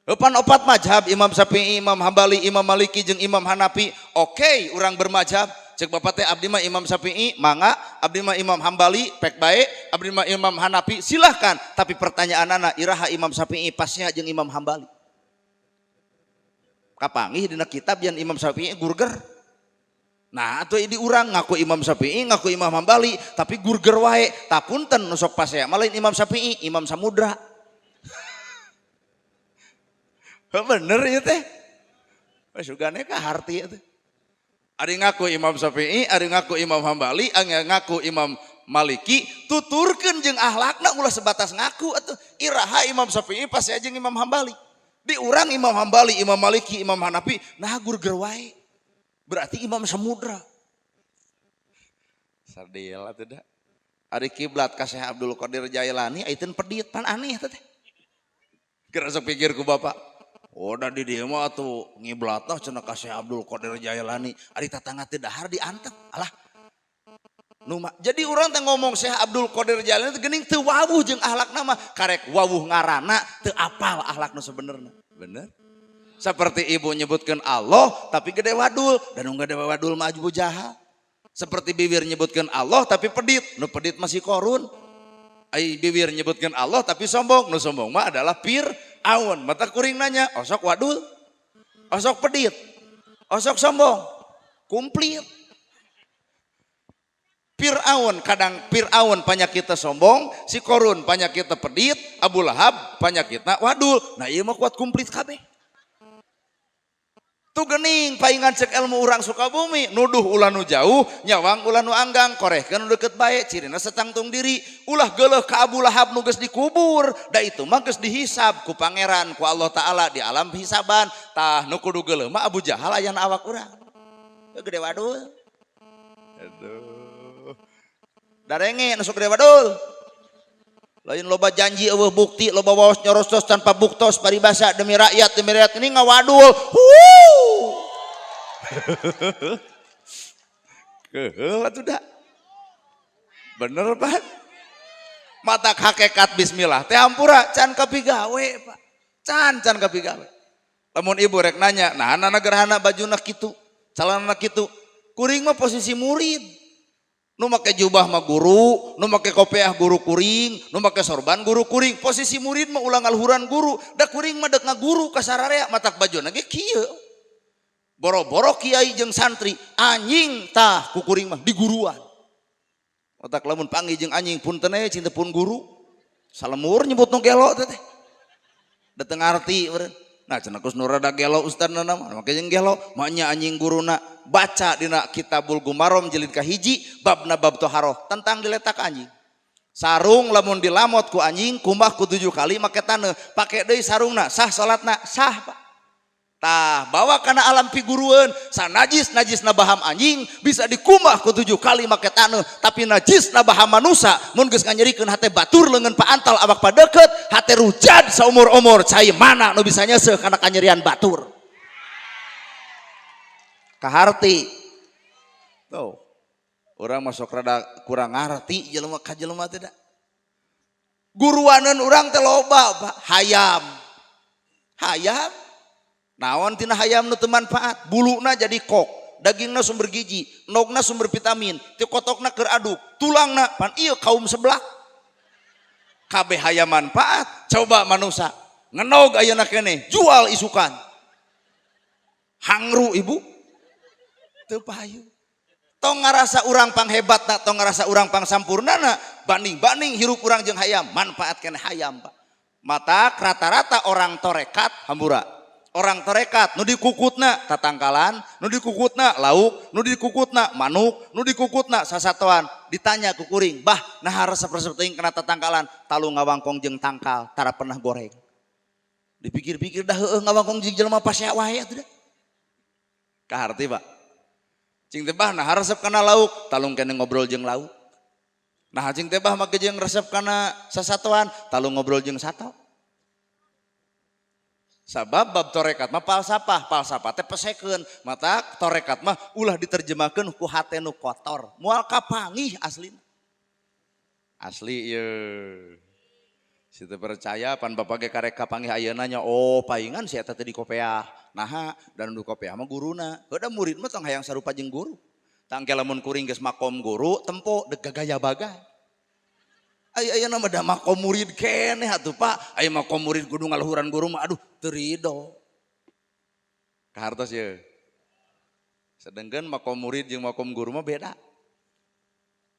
Eupan opat mazhab Imam Syafi'i, Imam Hambali, Imam Maliki jeung Imam Hanafi. Oke, urang bermazhab. Cek bapak teh abdi mah Imam Syafi'i, mangga, abdi mah Imam Hambali, pek bae, abdi mah Imam Hanafi, silahkan. Tapi pertanyaanana iraha Imam Syafi'i pasnya jeung Imam Hambali. Kapanggih dina kitab yang Imam Syafi'i gurger. Nah, atuh di urang ngaku Imam Syafi'i, ngaku Imam Hambali, tapi gurger wae. Tah punten nu sok pasea mah lain Imam Syafi'i, Imam Samudra. Bener ya teh. Sugane ka harti ya teh. Ari ngaku Imam Syafi'i, ari ngaku Imam Hambali, ari ngaku Imam Maliki, tuturkeun jeung akhlakna ulah sebatas ngaku atuh. Iraha Imam Syafi'i pasti aja jeung Imam Hambali. Di urang Imam Hambali, Imam Maliki, Imam Hanafi, nah gurger wae. Berarti Imam Samudra. Sadil atuh da. Ari kiblat ka Syekh Abdul Qadir Jailani aiteun pedit pan aneh teh. Geura sok pikir ku bapak. Oh, da di dieu mah atuh ngiblatna cenah ka Syekh Abdul Qadir Jailani, ari tatangga teu dahar diantep. Alah. Nu mah jadi urang teh ngomong Syekh Abdul Qadir Jailani teh geuning teu wawuh jeung akhlakna mah, karek wawuh ngaranna teu apal akhlak nu sebenerna. Bener? Seperti ibu nyebutkeun Allah tapi gede wadul, dan nu gede wadul mah Abu Jahal. Seperti bibir nyebutkeun Allah tapi pedit, nu pedit masih korun. Ai bibir nyebutkeun Allah tapi sombong, nu sombong mah adalah Fir'aun. Mata kuring nanya, osok wadul, osok pedit, osok sombong, komplit. Fir'aun kadang Fir'aun panyakitna sombong, si Korun panyakitna pedit, Abu Lahab panyakitna wadul. Nah ieu mah kuat komplit kabeh. Tuh gening paingan cek ilmu urang Sukabumi, nuduh ulah nu jauh, nyawang ulah nu anggang, korehkeun nu deket bae, cirina setangtung diri, ulah geuleuh ka Abu Lahab nu geus dikubur, da itu mah geus dihisab ku pangeran ku Allah Taala di alam hisaban. Tah nu kudu geuleuh mah Abu Jahal aya na awak urang. Gede wadul. Aduh. Darenge nu sok gede wadul. Lain loba janji eueuh bukti, loba waos nyorosos tanpa buktos paribasa demi rakyat ini ngawadul. Huu. Keheul atuh da. Bener Pak. Mata hakikat bismillah teh hampura can kapigawe Pak. Can can kapigawe. Lamun ibu rek nanya, nah anak gerhana bajuna kitu, calanana kitu. Kuring mah posisi murid. Nu make jubah mah guru, nu make kopiah guru kuring, nu make sorban guru kuring. Posisi murid mah ulah ngaluhuran guru, da kuring mah dek ngaguru ka sararea matak bajuna ge kieu. Boro-boro kiai jeung santri, anjing tah ku kuring mah diguruan. Otak lamun panggih jeung anjing punten we cinta pun guru. Salemur nyebut nu gelo teh teh. Da teu ngarti eureun. Nah cenah kus nu rada gelo ustadna mah make jeung gelo, maknya anjing guruna baca dina Kitabul Gumarom jilid kahiji babna bab toharoh tentang diletak anjing. Sarung lamun dilamot ku anjing kumbah ku 7 kali make taneuh, pake deui sarungna, sah salatna, sah Pak. Tah bawa kana alam pigurueun, sanajis najisna baham anjing bisa dikumbah ku 7 kali make taneuh, tapi najisna baham manusa mun geus nganyerikeun hate batur leungeun paantal awak padeukeut, hate rujad saumur-umur cai mana nu bisa nyeuseuh kana kanyerian batur. Kaharti. Tuh. Urang masuk rada kurang ngarti jelema ka jelema teh da. Guruaneun urang teh loba Pak, hayam. Hayam naon tina hayam nu teu manfaat, buluna jadi kok, dagingna sumber gizi, endogna sumber vitamin, ti kotokna keur aduk, tulangna pan ieu kaum seblak. Kabeh hayam manfaat, coba manusa ngenog ayeuna keneh, jual isukan. Hangru ibu. Teu payu. Tong ngarasa urang panghebatna, tong ngarasa urang pangsampurnana, banding-banding hirup urang jeung hayam, manfaat keneh hayam Pak. Mata rata-rata orang torekat hambura. Orang torekat nu dikukutna tatangkalan, nu dikukutna lauk, nu dikukutna manuk, nu dikukutna sasatoan. Ditanya ku kuring, bah nah resep-resep teuing kana tatangkalan, talu ngawangkong jeung tangkal, tara pernah goreng. Dipikir-pikir dah heueuh ngawangkong jeung jelema pasea wae atuh da. Kaharti Pak. Cing teh bah nah resep kana lauk, talung kene ngobrol jeung lauk. Nah cing teh bah make jeung resep kana sasatoan, talung ngobrol jeung sato. Sabab bab torekat mah falsafah, falsafah teh pesekeun, mata torekat mah ulah diterjemahkeun ku hate nu kotor, moal kapanggih aslina. Asli ieu. Si teu percaya pan bapak ge karek kapanggih ayeuna nya, oh paingan si eta teh di kopeah. Naha dan nu kopeah mah guruna. Heuh da murid mah tong hayang sarupa jeung guru. Tangke lamun kuring geus makom guru tempo deg gagaya bagai. Ai ayeuna mah da makom murid keneh atuh Pak. Ai makom murid kudu ngaluhuran guru mah aduh teu rido. Kahartos ye. Sedengkeun makom murid jeung makom guru mah beda.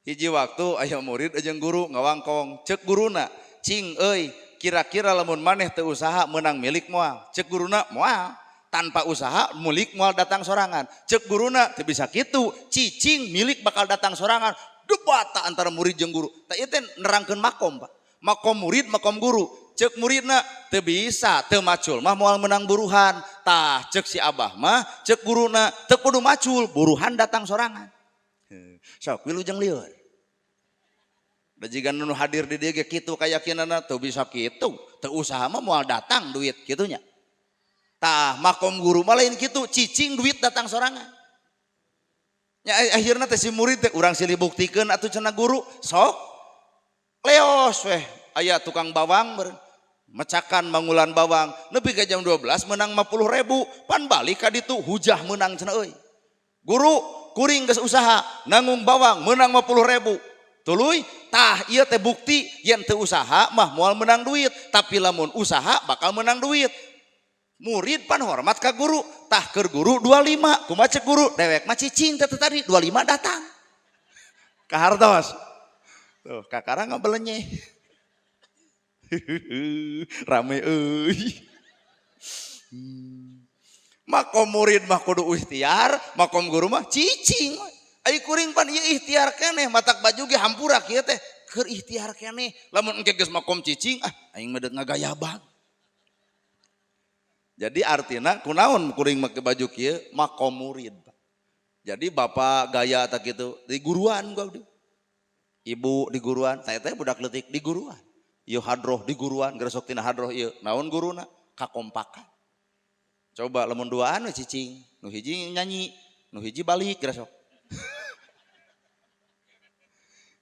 Hiji waktu aya murid jeung guru ngawangkong, cek guruna, cing euy, kira-kira lamun maneh teu usaha meunang milik moal. Cek guruna moal. Tanpa usaha milik moal datang sorangan. Cek guruna teu bisa kitu, cicing milik bakal datang sorangan. Debat antara murid jeung guru. Tah ieu teh nerangkeun makom, Pak. Makom murid, makom guru. Cek muridna teu bisa, teu macul mah moal menang buruhan. Tah cek si abah mah, cek guruna teu kudu macul, buruhan datang sorangan. Sok wilujeng lieur. Da jiga nu hadir di dieu ge kitu kayakinanna teu bisa kitu, teu usaha mah moal datang duit kitunya. Tah makom guru mah lain kitu, cicing duit datang sorangan. Ya akhirna teh si murid teh urang silih buktikeun atuh cenah guru, sok leos weh aya tukang bawang mecakan mangulan bawang nepi ka jam 12 menang 50.000 pan balik ka ditu hujah menang cenah euy. Guru kuring geus usaha nanggung bawang menang 50.000. Tuluy tah ieu teh bukti yen teu usaha mah moal menang duit, tapi lamun usaha bakal menang duit. Murid pan hormat ka guru, tah keur guru 25, kumaha cek guru dewek mah cicing teh tadi 25 datang. Kahartos. Tuh kakara ngabelenye. Rame euy. Makom murid mah kudu ikhtiar, makom guru mah cicing. Ai kuring pan ieu ikhtiar keneh, matak baju ge hampura kieu teh keur ikhtiar keneh. Lamun engke geus makom cicing, ah aing mah deuk ngagayabang. Jadi artina kunaon kuring make baju kieu makom murid. Jadi bapak gaya tak kitu di guruan gua di. Ibu di guruan, saya teh budak leutik di guruan. Ieu hadroh di guruan, gresok tina hadroh ieu. Naon guruna? Kakompakan. Coba lamun duaan we cicing, nu hiji nyanyi, nu hiji balik gresok.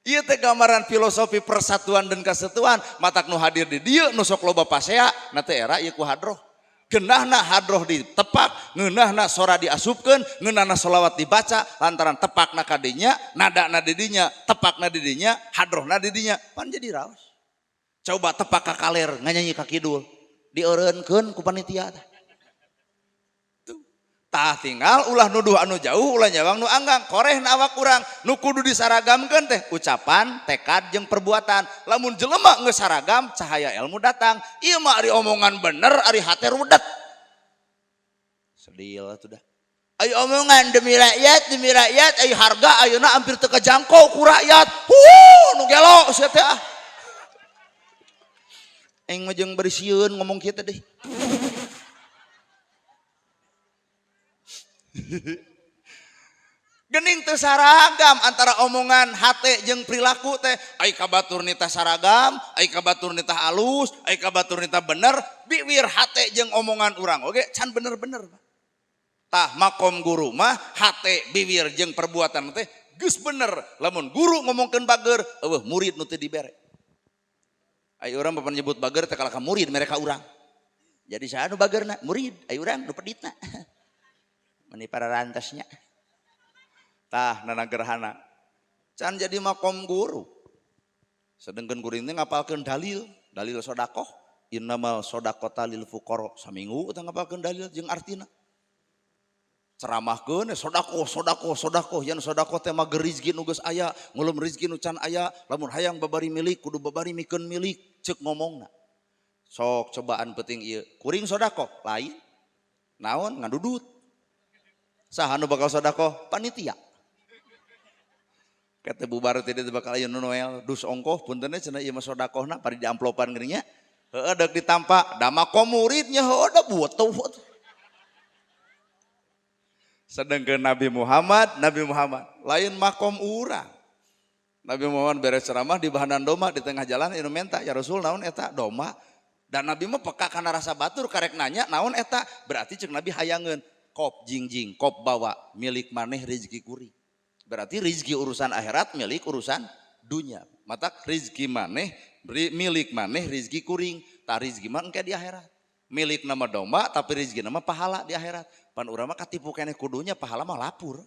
Ieu teh gambaran filosofi persatuan dan kesatuan, matak nu hadir di dieu nu sok loba pasea, na teh era ieu ku hadroh. Geunahna hadroh ditepak, ngeunahna sora diasupkeun, ngeunahna sholawat dibaca, lantaran tepakna ka dinya, nadana di dinya, tepakna di dinya, hadrohna di dinya, pan jadi raos. Coba tepak ka kaler, nganyanyi ka kidul, dieureunkeun ku panitia teh. Tuh. Tah tinggal ulah nuduh anu jauh, ulah nyawang nu anggang, korehna awak urang, nu kudu disaragamkeun teh ucapan, tekad jeung perbuatan. Lamun jelema geus saragam, cahaya ilmu datang. Ieu mah ari omongan bener, ari hate rudet. Sedih atuh dah. Ayo omongan demi rakyat, ayo harga ayeuna hampir teu kajangkau ku rakyat. Huh, nu gelo sia teh ah. Aing mah jeung bari sieun ngomong kieu teh deh. Gening teu saragam antara omongan hate jeung perilaku teh. Ai kabatur nitah saragam, ai kabatur nitah alus, ai kabatur nitah bener, biwir hate jeung omongan urang oge can bener-bener. Tah makom guru mah hate biwir jeung perbuatan teh geus bener. Lamun guru ngomongkeun bager, eueuh murid nu teu dibere. Ai urang bapak nyebut bager teh kalah ka murid mereka urang. Jadi saha nu bagerna? Murid, ai urang nu peditna. Meni para rantasnya. Tah nana gerhana. Can jadi makom guru. Sedengkeun guru ini ngapalkeun dalil, dalil sodakoh. Innamal sodaqota lil fuqara. Saminggu teh ngapalkeun dalil jeung artina. Ceramahkeun sodakoh, sodakoh, sodakoh. Yen sodakoh teh mah rizki nu geus aya, ngulum rizki nu can aya, lamun hayang babari milik kudu babari mikeun milik, ceuk ngomongna. Sok cobaan penting ieu. Kuring sodakoh lain. Naon ngadudut. Saha nu bakal sodakoh? Panitia. Kata bubar teh teu bakal aya nu noel dus ongkoh punten cenah ieu mah sodakohna pari di amplopan geuning nya. Heueuh deuk ditampa, da makom muridnya heueuh da butuh. Sedangkan Nabi Muhammad, Nabi Muhammad lain makom urang. Nabi Muhammad beres ceramah di bahanan doma di tengah jalan anu menta ya Rasul naon eta doma. Dan Nabi mah peka kana rasa batur karek nanya naon eta, berarti ceuk Nabi hayangeun kop jingjing kop bawa milik maneh rezeki kuring. Berarti rezeki urusan akhirat milik urusan dunia. Matak rezeki maneh Milik maneh rizki kuring, tah rizki mah engke di akhirat. Milik nama domba tapi rizki nama pahala di akhirat. Pan urang mah katipu keneh kudunya pahala mah lapur.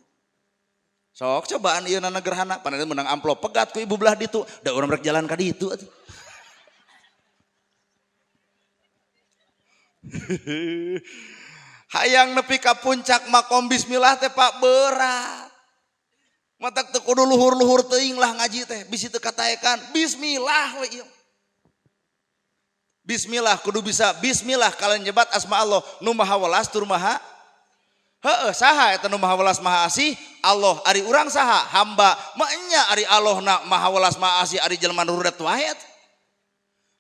Sok cobaan ieu nana gerhana, pan menang amplop pegat ku ibu belah ditu, da urang rek jalan ka ditu atuh. Hayang nepi ka puncak makom bismillah teh Pak berat. Matak teu kudu luhur-luhur teuing lah ngaji teh, bisi teu kataekan bismillah we ieu. Bismillah kudu bisa bismillah kalian nyebat asma Allah nu maha welas tur maha heueuh saha eta nu maha welas maha asih Allah ari urang saha hamba maenya ari Allah na maha welas maha asih ari jelema nu rudet wae.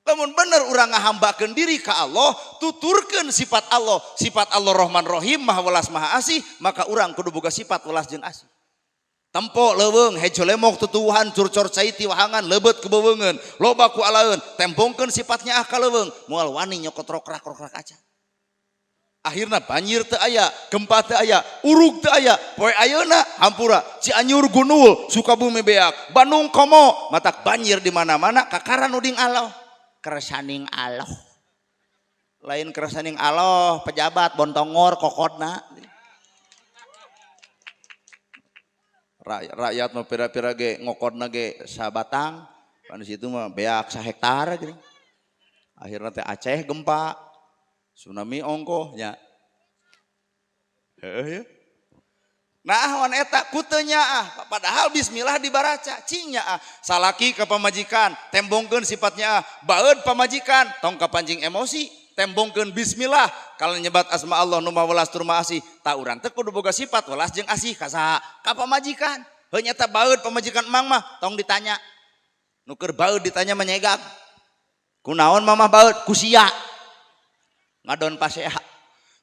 Lamun bener urang ngahambakeun diri ka Allah, tuturkeun sifat Allah, sifat Allah Rahman Rahim maha welas maha asih, maka urang kudu boga sifat welas jeung asih. Tempo leuweung hejo lemok tutuwuhan curcor cai ti wahangan leubet ku beuweungeun loba ku alaeun tembongkeun sifatnya ah ka leuweung moal wani nyokot rokrak-rokrak aca. Akhirna banjir teu aya, gempa teu aya, urug teu aya, poe ayeuna hampura Cianjur gunul, Sukabumi beak, Bandung komo, matak banjir di mana-mana kakara nu ding Allah. Kersaning Allah. Lain kersaning Allah, pejabat bontongor kokodna. Rakyat mah pira-pira ge ngokodna ge sabatang, pan situ mah beak sahektar geuning. Akhirna teh Aceh gempa, tsunami ongkoh nya. Heueuh ya. Nah wan eta ku teu nyaah, padahal bismillah dibaraca, cing nyaah. Salaki ka pamajikan, tembongkeun sifatnya ah, baeud pamajikan, tong kapancing emosi, tembongkeun bismillah. Kalau nyebat asma Allah nu maha welas tur maha asih, ta urang teh kudu boga sifat welas jeung asih ka saha? Ka pamajikan. Heuh nyata baeud pamajikan emang mah, tong ditanya. Nu keur baeud ditanya mah nyegag. Kunaon mamah baeud? Ku sia. Ngadon pasea.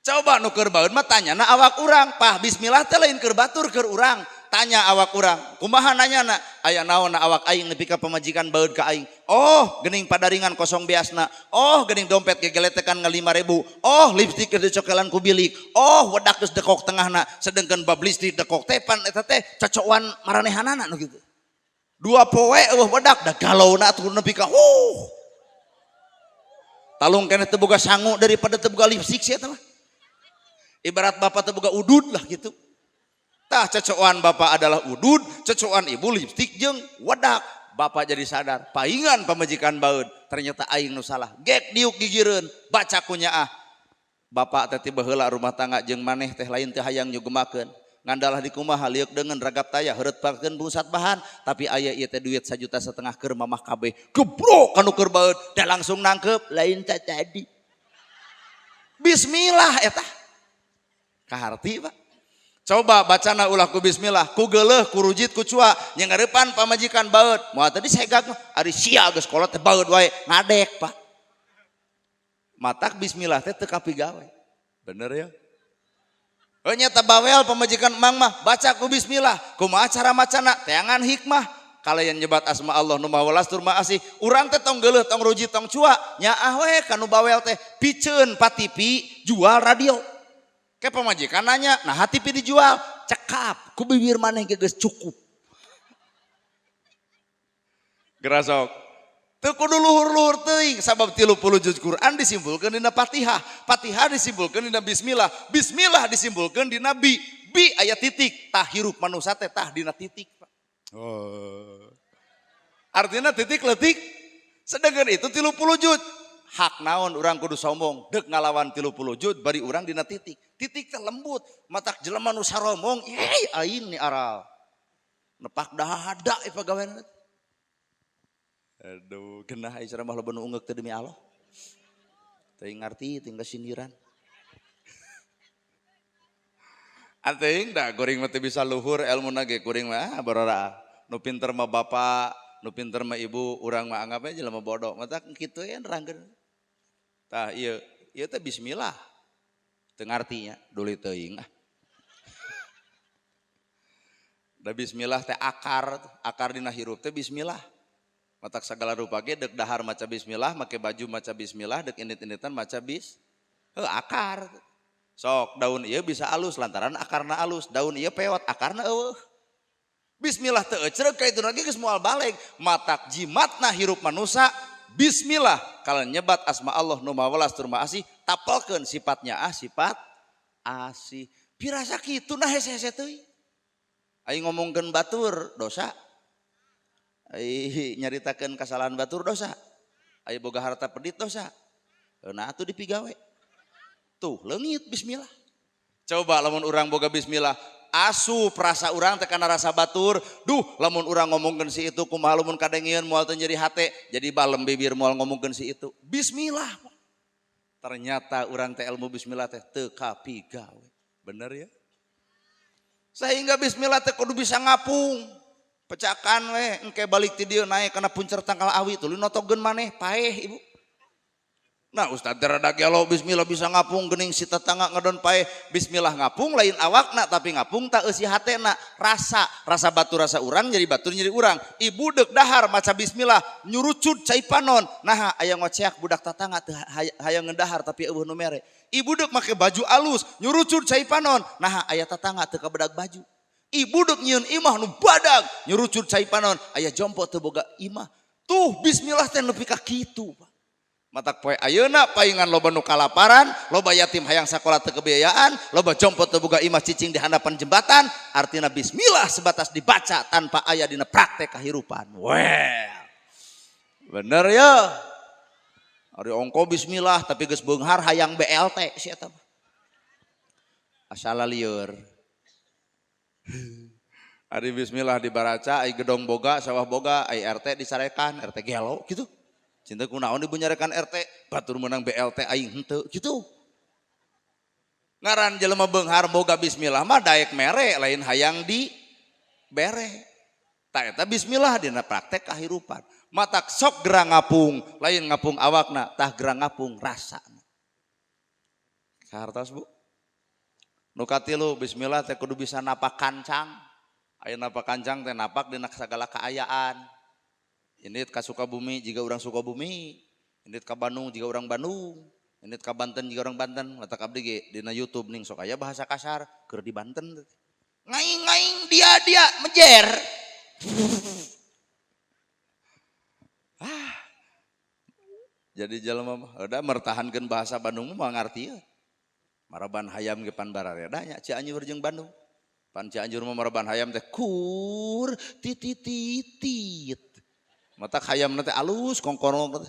Coba nu keur baeud mah tanyana awak urang, pah bismillah teh lain keur batur keur urang. Tanya awak urang, kumaha nanyana? Aya naon na awak aing nepi ka pamajikan baeud ka aing. Oh, geuning padaringan kosong beasna. Oh, geuning dompet gegeletekan nga 5.000. Oh, lipstik geus dicokelan ku bilik. Oh, wedak geus dekok tengahna. Sedengkeun bab listrik dekok teh pan eta teh cocokan maranehanana nu kitu. Dua poe eueuh wedak da galauna atuh nepi ka huh. Talung keneh teu boga sangu daripada teu boga lipstik sia eta mah. Ibarat bapak teu boga udud lah gitu. Tah cocokan bapak adalah udud, cocokan ibu lipstik jeung wedak. Bapak jadi sadar, paingan pamajikan baeud, ternyata aing nu salah. Gek diuk gigireun, baca ku nyaah. Bapak teh tiba heula rumah tangga jeung maneh teh lain teh hayang nyugemakeun. Ngandalah di kumaha lieuk deungeun ragap taya heureut pakeun pusat bahan, tapi aya ieu teh duit 1,5 juta keur mamah kabeh. Gebrok kanu keur baeud, teh langsung nangkep, lain teh tadi. Bismillah eta. Kaharti Pak. Coba bacana ulah ku bismillah, ku geuleuh, ku rujit, ku cua, nya ngarepan pamajikan baeud. Moal tadi segag mah, ari sia geus kolot teh baeud wae, ngadek Pak. Matak bismillah teh teu kapigawe. Bener ya? Heuh nya bawel pamajikan emang mah, baca ku bismillah, kumaha cara macana, teangan hikmah. Kalayan nyebat asma Allah nu maha welas tur maha asih, urang teh tong geuleuh, tong rujit, tong cua, nyaah we ka nu bawel teh, piceun pa TV, jual radio. Ke pamajikan nanya, nah TV dijual, cekap, ku bibir maneh ge geus cukup. Gerasok. Teu kudu luhur-luhur teuing, sabab 30 juz Quran disimpulkeun dina Fatihah, Fatihah disimpulkeun dina bismillah, bismillah disimpulkeun dina bi, bi aya titik, tah hirup manusa teh tah dina titik, Pak. Oh. Artinya titik leutik, sedangkan itu 30 juz. Hak naon urang kudu sombong, dek ngalawan 30 juz bari urang dina titik. Titik teh lembut, matak jelema nu saromong, ih aing ni aral. Nepak dahada ieu pagawean. Aduh, genah ai ceramah loba nu ungeuk teh demi Allah. Teuing ngarti teuing kesindiran. Anteuing da kuring mah teu bisa luhur elmuna ge kuring mah barora. Nu pinter mah bapak, nu pinter mah ibu, urang mah anggap aja jelema bodoh. Matak kitu ye nerangkeun. Tah ieu, ieu teh bismillah. Teu ngartinya, duli teuing ah. Da bismillah teh akar, akar dina hirup teh bismillah. Matak sagala rupa ge deuk dahar maca bismillah, make baju maca bismillah, deuk indit-inditan maca bis. Heuh akar. Sok daun ieu bisa alus lantaran akarna alus, daun ieu peot akarna eueuh. Bismillah teu ecreg ka itu lagi geus moal baleg. Matak jimatna hirup manusa Bismillah kalau nyebat asma Allah nu maha welas tur maha asih, tapelkeun sifatnya ah sifat asih. Pirasa kitu nah hese-hese teuing. Aing ngomongkeun batur dosa. Ai nyaritakeun kasalahan batur dosa. Ai boga harta pedit dosa. Nah atuh dipigawe. Tuh leungit bismillah. Coba lamun urang boga bismillah, asup rasa urang teh kana rasa batur. Duh, lamun urang ngomongkeun si itu kumaha lamun kadengieun moal teu nyeri hate, jadi balem bibir moal ngomongkeun si itu. Bismillah. Ternyata urang teh ilmu bismillah teh teu kapigawe. Bener ya? Sehingga bismillah teh kudu bisa ngapung. Pecakan we engke balik ti dieu naek kana puncer tangkal awi tuluy notogeun maneh paeh ibu. Nah ustad teh rada gelo bismillah bisa ngapung geuning si tetangga ngedon paeh. Bismillah ngapung lain awakna tapi ngapung tak eusi hatena. Rasa, rasa batur rasa urang jadi batur jadi urang. Ibu deuk dahar maca bismillah nyurucud cai panon. Nah aya ngoceak budak tetangga teu hayang ngedahar tapi eueuh nu mere. Ibu deuk make baju alus nyurucud cai panon. Nah aya tetangga teu kabedag baju. Ibu deuk nyieun imah nu badag nyurucud cai panon. Aya jompo teu boga imah. Tuh bismillah teh nepi ka kitu Pak. Matak poe ayeuna paingan loba nu kalaparan, loba yatim hayang sakola teu kebiayaan, loba jompo teu boga imah cicing di handapan jembatan, artina bismillah sebatas dibaca tanpa aya dina praktek kahirupan. Well. Bener ya. Ari ongko bismillah tapi geus beunghar hayang BLT si eta mah. Asala lieur. Ari bismillah dibaraca, ai gedong boga, sawah boga, ai RT disarekan, RT gelo gitu. Cinta kunaon ibu nyarekan RT, batur menang BLT aing henteu gitu. Ngaran jelema beunghar boga bismillah mah daek mere lain hayang di bere. Ta eta bismillah dina praktek kahirupan. Matak sok gerang ngapung, lain ngapung awakna, tah gerang ngapung rasana. Kahartos Bu. Nu katilu bismillah teh kudu bisa napak kancang. Aya napak kancang teh napak dina sagala kaayaan. Ini ka Sukabumi jika orang Sukabumi, ini ka Bandung jika orang Bandung, ini ka Banten jika orang Banten. Matak abdi ge dina YouTube ning sok aya bahasa kasar keur di Banten. Ngaing-ngaing dia mejer. Ah. Jadi jelema mah udah mertahankeun bahasa Bandung mah ngarti ya. Maraban hayam ge pan barareda nya Cianjur jeung Bandung. Pan Cianjur mah maraban hayam teh kur tititit. Matak hayam teh alus kongkorong teh.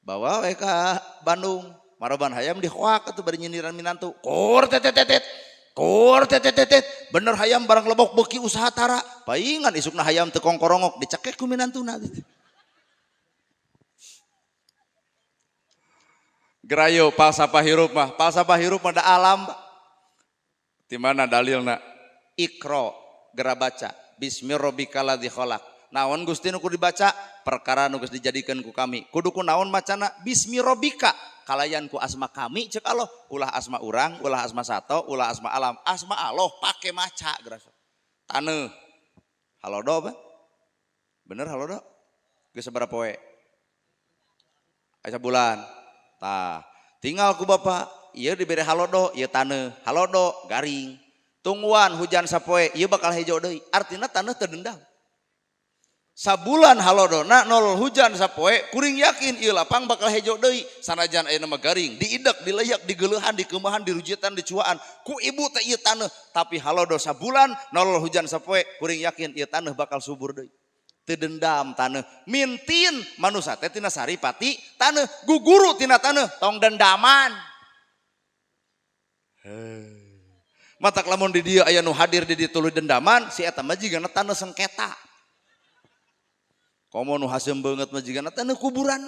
Bawa we ka Bandung. Maraban hayam dihoak atuh bari nyindiran minantu. Kur tetetetet. Kur tetetetet. Bener hayam barang lebok beuki usaha tara. Paingan isukna hayam teu kongkorongok dicekek ku minantuna. Gerayo falsafah hirup mah. Falsafah hirup mah da alam. Di mana dalilna? Iqra, gera baca. Bismi rabbikal ladzi khalaq. Naon Gusti nu kudu dibaca? Perkara nu geus dijadikeun ku kami. Kudu ku naon macana? Bismi rabbika. Kalayan ku asma kami ceuk Allah. Ulah asma urang, ulah asma sato, ulah asma alam. Asma Allah pake maca geus. Taneuh. Halodo apa? Bener halodo? Geus sabaraha poe? Aya sabulan. Tah, tinggal ku bapak, ieu dibere halodo, ieu taneuh, halodo garing. Tungguan hujan sapoe, ieu bakal hejo deui. Artina taneuh teu dendam. Sabulan halodona nol hujan sapoe, kuring yakin ieu lapang bakal hejo deui. Sanajan ayeuna mah garing, diidek, dileyak, digeuleuhan, dikeumahan, dirujitan, dicuaan. Ku ibu teh ieu taneuh, tapi halodo sabulan nol hujan sapoe, kuring yakin ieu taneuh bakal subur deui. Teu dendam taneuh, mintin manusa teh tina saripati taneuh, guguru tina taneuh, tong dendaman. Matak lamun di dieu aya nu hadir di dieu tuluy dendaman, si eta mah jigana taneuh sengketa. Komo nu haseum beungeut mah jigana taneuh kuburan.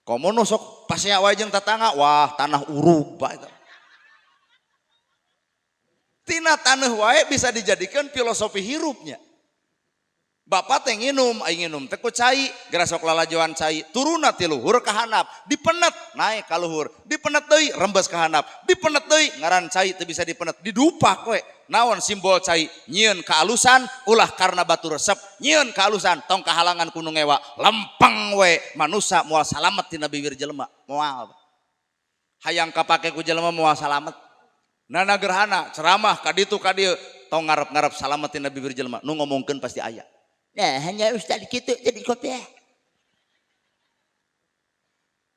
Komo nu sok pasea wae jeung tatangga, wah tanah urug bae eta. Tina taneuh wae bisa dijadikan filosofi hirupnya. Bapak teh nginum, aing nginum teh ku cai, geura sok lalajoan cai, turunna ti luhur ka handap, dipenet naik ka luhur, dipenet deui rembes ka handap, dipenet deui ngaran cai teu bisa dipenet, didupak we. Naon simbol cai? Nyieun kaalusan ulah karena batu resep, nyieun kaalusan tong kahalangan ku nu ngewa, lempeng we manusa moal salamet tina bibir jelema, moal. Hayang kapake ku jelema moal salamet. Nana gerhana ceramah ka ditu ka dieu, tong ngarep-ngarep salamet tina bibir jelema, nu ngomongkeun pasti aya. Nah, hanya ustaz gitu jadi kopiah.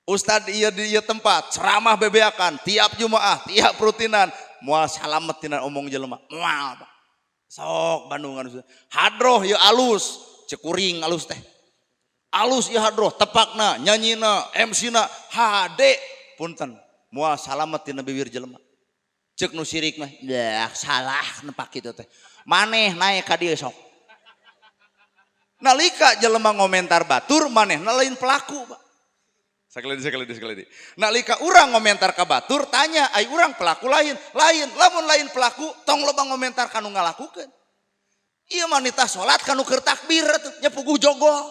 Ustad ieu di ieu tempat ceramah bebeakan tiap Jumaah, tiap rutinan, moal salamet tina omong jelema. Moal, Pak. Sok Bandungan hadroh ieu alus, cek kuring alus teh. Alus ieu hadroh, tepakna, nyanyina, MC-na, hade, punten. Moal salamet tina bibir jelema. Cek nu sirik mah, dah salah nepak kitu teh. Maneh naik ka dieu sok. Nalika jelema ngomentar batur, manehna lain pelaku, Pak. Sekali deui, sekali deui, sekali deui. Nalika urang ngomentar ka batur, tanya, ai urang pelaku lain? Lain, lamun lain pelaku, tong loba ngomentar kanu ngalakukeun. Ieu mah nitah salat kanu keur takbir atuh, nya puguh jogol.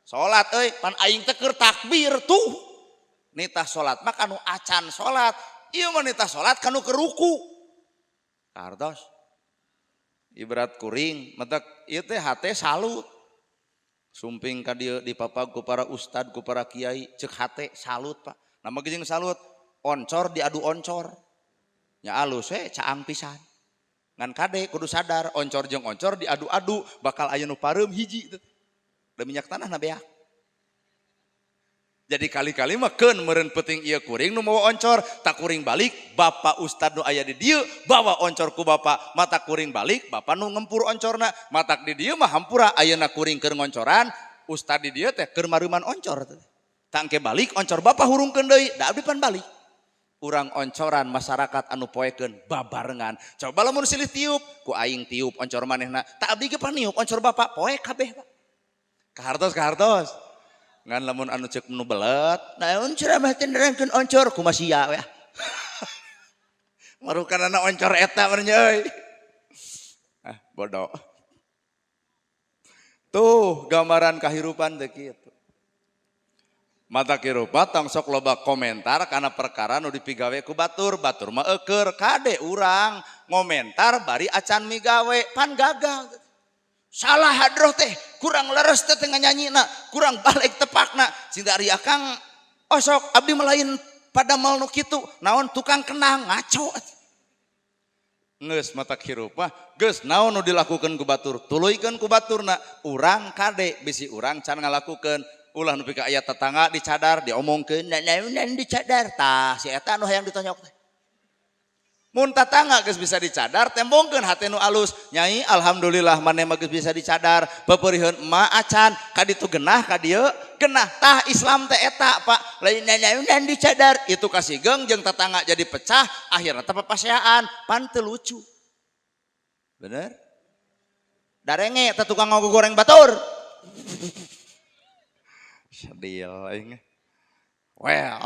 Salat euy, pan aing teh keur takbir tuh. Nitah salat mah kanu acan salat. Ieu mah nitah salat kanu keur ruku. Kartos. Ibarat kuring, matak ieu teh hate salut. Sumping ka dieu dipapag ku para ustad, ku para kiai, cek hate salut, Pak. Nama jeung salut, oncor diadu oncor. Nya alus we caang pisan. Ngan kade kudu sadar oncor jeung oncor diadu-adu bakal aya nu pareum hiji teh. Da minyak tanah na beak. Jadi kali-kali mah keun meureun penting ieu kuring nu mawa oncor, tak kuring balik bapak ustad nu aya di dieu bawa oncor ku bapak, mata kuring balik bapak nu ngempur oncorna, matak di dieu mah hampura ayeuna kuring keur ngoncoran, ustad di dieu teh keur mareuman oncor teh. Tangke balik oncor bapak hurungkeun deui, da abdi pan balik. Urang oncoran masyarakat anu poekeun babarengan. Coba lamun silih tiup, ku aing tiup oncor manehna, tak abdi ge pan niup oncor bapak, poek kabeh, Pak. Kahartos kahartos. Ngan lamun anu cek nu belet, naon ceramah teh nerangkeun oncor kumaha sia we. Marukan anak oncor eta mah nya euy. Ah, bodoh. Tuh gambaran kahirupan teh kitu. Mata kirupa tong sok loba komentar karena perkara nu dipigawe ku batur, batur mah eueur kade urang ngomentar bari acan migawe pan gagal. Salah hadroh teh, kurang leres teh teh nyanyina, kurang balik tepakna. Cinta ari akang osok abdi mah lain pada mal nu kitu, naon tukang kenang ngaco. Geus mata kirupa, geus naon nu dilakukeun ku batur, tuluykeun ku baturna, urang kade bisi urang can ngalakukeun. Ulah nepi ka aya tetangga dicadar diomongkeun, naonan dicadar, tah si eta nu hayang ditonyok teh. Mun tatangga geus bisa dicadar, tembongkeun hate nu alus. Nyai alhamdulillah maneh mah geus bisa dicadar, peperiheun emak acan, ka ditu genah ka dieu genah. Tah Islam teh eta, Pak. Lain naonan dicadar, itu kasigeng jeung tetangga jadi pecah, akhirna teh papaseaan, pan teu lucu. Bener? Darenge teh tukang ngagogoreng batur. Sedih aing. Well,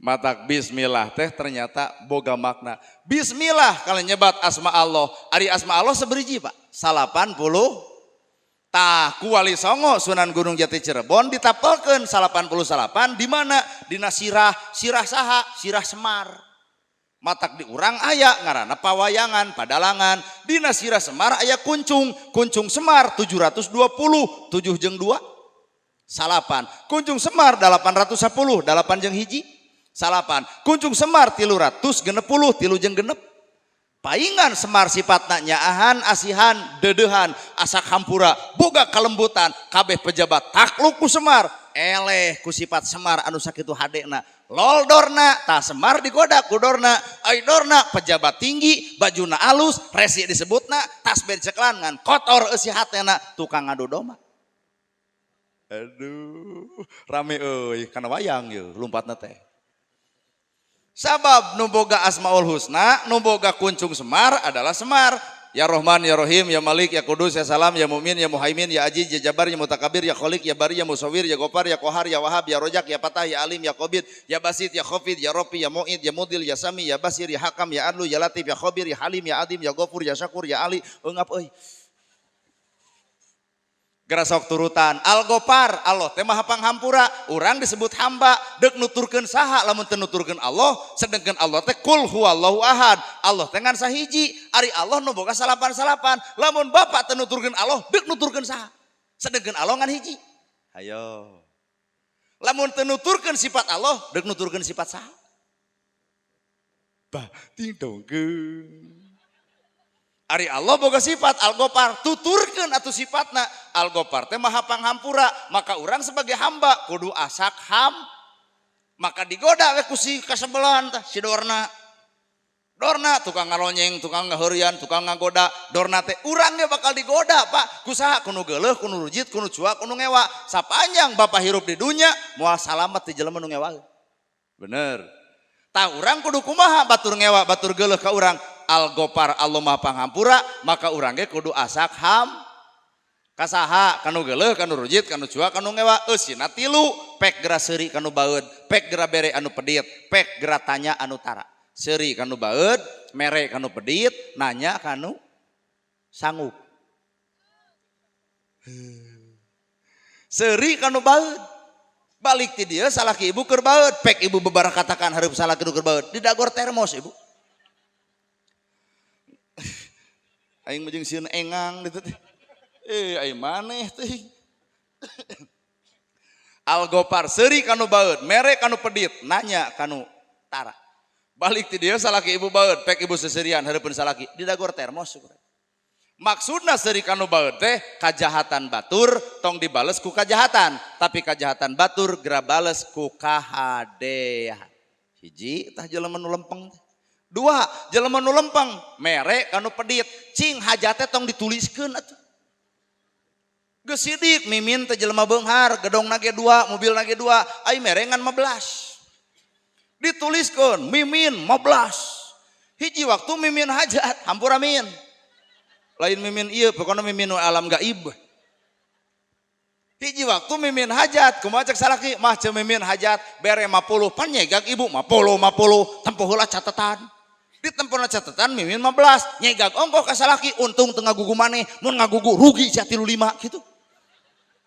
matak bismillah teh ternyata boga makna. Bismillah kalau nyebat asma Allah. Ari asma Allah seberiji, Pak? 80. Tah ku Wali Songo Sunan Gunung Jati Cirebon ditapelkeun 89 di mana? Dina sirah, sirah saha? Sirah Semar. Matak di urang aya ngaranna pawayangan, padalangan. Dina sirah Semar aya kuncung, kuncung Semar 720, 7 jeung 2 salapan. Kuncung Semar 810, 8 jeung hiji salapan. Kuncung Semar 360, tilu jeung genep. Paingan Semar sifatna nyaahan, asihan, dedehan, asak hampura, boga kalembutan, kabeh pejabat takluk ku Semar, eleh ku sifat Semar anu sakitu hadena. Loldorna, tah Semar digoda ku Dorna, ai Dorna pejabat tinggi, bajuna alus, resi disebutna, tas ceklan ngan kotor eusi hatena, tukang ngadu domba. Aduh, rame euy kana wayang yeuh lumpatna teh. Sabab nu boga Asmaul Husna, nu boga kuncung Semar adalah Semar. Ya Rohman, Ya Rohim, Ya Malik, Ya Kudus, Ya Salam, Ya Mumin, Ya Muhaimin, Ya Aziz, Ya Jabar, Ya Mutakabir, Ya Kholik, Ya Bari, Ya Musawir, Ya Gopar, Ya Kohar, Ya Wahab, Ya Rojak, Ya Patah, Ya Alim, Ya Qobid, Ya Basit, Ya Khofid, Ya Rofi, Ya Mu'id, Ya Mudil, Ya Sami, Ya Basir, Ya Hakam, Ya Adlu, Ya Latif, Ya Khobir, Ya Halim, Ya Adim, Ya Gofur, Ya Syakur, Ya Ali. Eungap euy. Gerasok turutan Al-Gopar, Allah teh maha panghampura, urang disebut hamba, dek nuturkeun saha lamun teu nuturkeun Allah, sedengkeun Allah teh kul huwallahu ahad. Allah teh ngan sahiji, ari Allah nu boga salapan-salapan. Lamun bapak teu nuturkeun Allah, dek nuturkeun saha? Sedengkeun Allah ngan hiji. Hayo. Lamun teu nuturkeun sifat Allah, dek nuturkeun sifat saha? Bah, ting dongkeun. Ari Allah boga sifat Al-Ghaffar, tuturkeun atuh sifatna. Al-Ghaffar teh maha panghampura, maka urang sebagai hamba kudu asak ham. Maka digoda we ku si kasebelan tah si Dorna. Dorna tukang ngalonyeng, tukang ngaheureuyan, tukang ngagoda. Dorna teh urang ge bakal digoda, Pak. Ku saha? Ku nu geuleuh, ku nu rujit, ku nu cuak, ku nu ngewa. Sapanjang bapak hirup di dunya moal salamet ti jelema nu ngewa. Bener. Tah urang kudu kumaha batur ngewa, batur geuleuh ka urang? Al-Ghaffar, Allah Maha Panghampura, maka urang ge kudu asak ham. Kasaha? Kanu geuleuh, kanu rujit, kanu cuak, kanu ngewa. Eusina tilu, pek gera seuri kanu baeud, pek gera bere anu pedit, pek gera tanya anu tara. Seuri kanu baeud, mere kanu pedit, nanya kanu sanggup. Seuri kanu baeud. Balik ti dieu salaki ibu keur baeud, pek ibu bebarakatakan hareup salaki nu keur baeud, didagor termos ibu. Aing mah jeung sieun engang ditu teh. Aing maneh teh. Al-Ghaffar seuri kanu baeud, mere kanu pedit, nanya kanu tara. Balik ti dieu salaki ibu baeud, pek ibu seserian hareupeun salaki, didagor termos. Maksudna seuri kanu baeud teh kajahatan batur tong dibales ku kajahatan, tapi kajahatan batur gera bales ku kahadean. Hiji tah jelema nu lempeng teh. Dua, jelema nu lempeng mere kanu pedit, cing hajate tong dituliskeun atuh. Geus sidik mimin teh jelema beunghar, gedong nage 2, mobil nage 2, ai mere ngan 15. Dituliskeun mimin 15. Hiji waktu mimin hajat, hampura min. Lain mimin ieu, pokona mimin nu alam gaib. Hiji waktu mimin hajat, kumaha cek salaki, mah ceu mimin hajat, bere 50, pan nyegag ibu 50 50, tempo heula catatan. Ditempona catatan mimin 15, nyegag ongkoh ka salaki, untung teu ngagugu maneh, mun ngagugu rugi sia 35 kitu.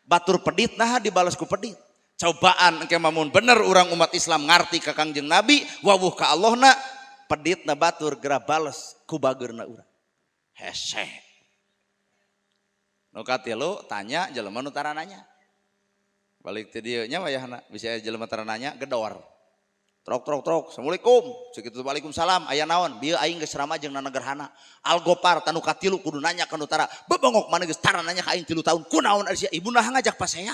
Batur pedit nah dibales ku pedit. Cobaan engke mah mun bener urang umat Islam ngarti ka Kangjeng Nabi, wawuh ka Allahna, peditna batur geura bales ku bageurna urang. Hese. Nu katilu tanya jelema nu tara nanya. Balik ti dieu nya wayahna bisa aya jelema tara nanya gedor. Trok trok trok, assalamualaikum. Cek kitu waalaikumsalam, aya naon? Bieu aing geus ramah jeung nana gerhana. Al-Ghaffar tanu katilu kudu nanya ka nu tara. Bebongok maneh geus tara nanya ka aing 3 tahun. Kunaon ari sia? Ibu nah ngajak pasea.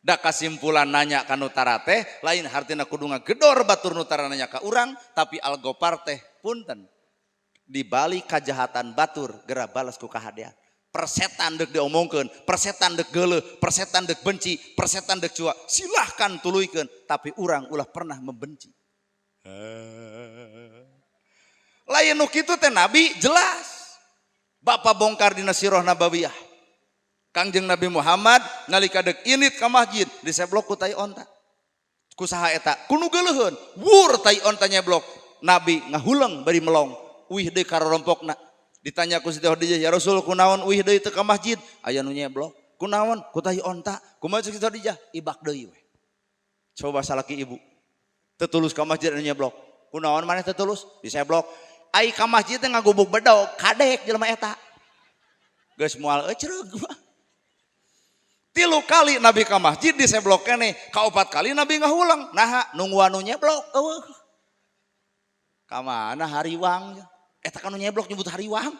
Da kasimpulan nanya ka nu tara teh lain hartina kudu ngagedor batur nu tara nanya ka urang, tapi Al-Ghaffar teh punten. Di balik kajahatan batur gera balas ku kahadean. Persetan dek diomongkeun, persetan dek geuleuh, persetan dek benci, persetan dek cuak, silahkan tuluykeun, tapi urang ulah pernah membenci. Lain nu kitu teh Nabi jelas. Bapak bongkar dina Sirah Nabawiyah. Kangjeng Nabi Muhammad nalika dek init ka masjid diseblok ku tai onta. Ku saha eta? Ku nu geuleuheun, wur tai onta nyeblok. Nabi ngahuleng bari melong, uih deui karorompokna. Ditanya ku Siti Khadijah, ya Rasul kunaon uih deui teu ka masjid? Aya nu nyeblok. Kunaon? Ku tai onta. Kumaha cek Siti Khadijah? Ibak deui we. Coba salaki ibu. Teu tulus ka masjid anu nyeblok. Kunaon maneh teu tulus? Diseblok. Ai ka masjid teh ngagubuk bedog, kadek jelema eta. Geus moal ecreug mah. 3 kali Nabi ka masjid diseblok keneh, kaopat kali Nabi ngahuleng. Naha nungguan nu nyeblok eueuh. Ka mana hariwang? Eta kan nu nyeblok nyebut hariwang.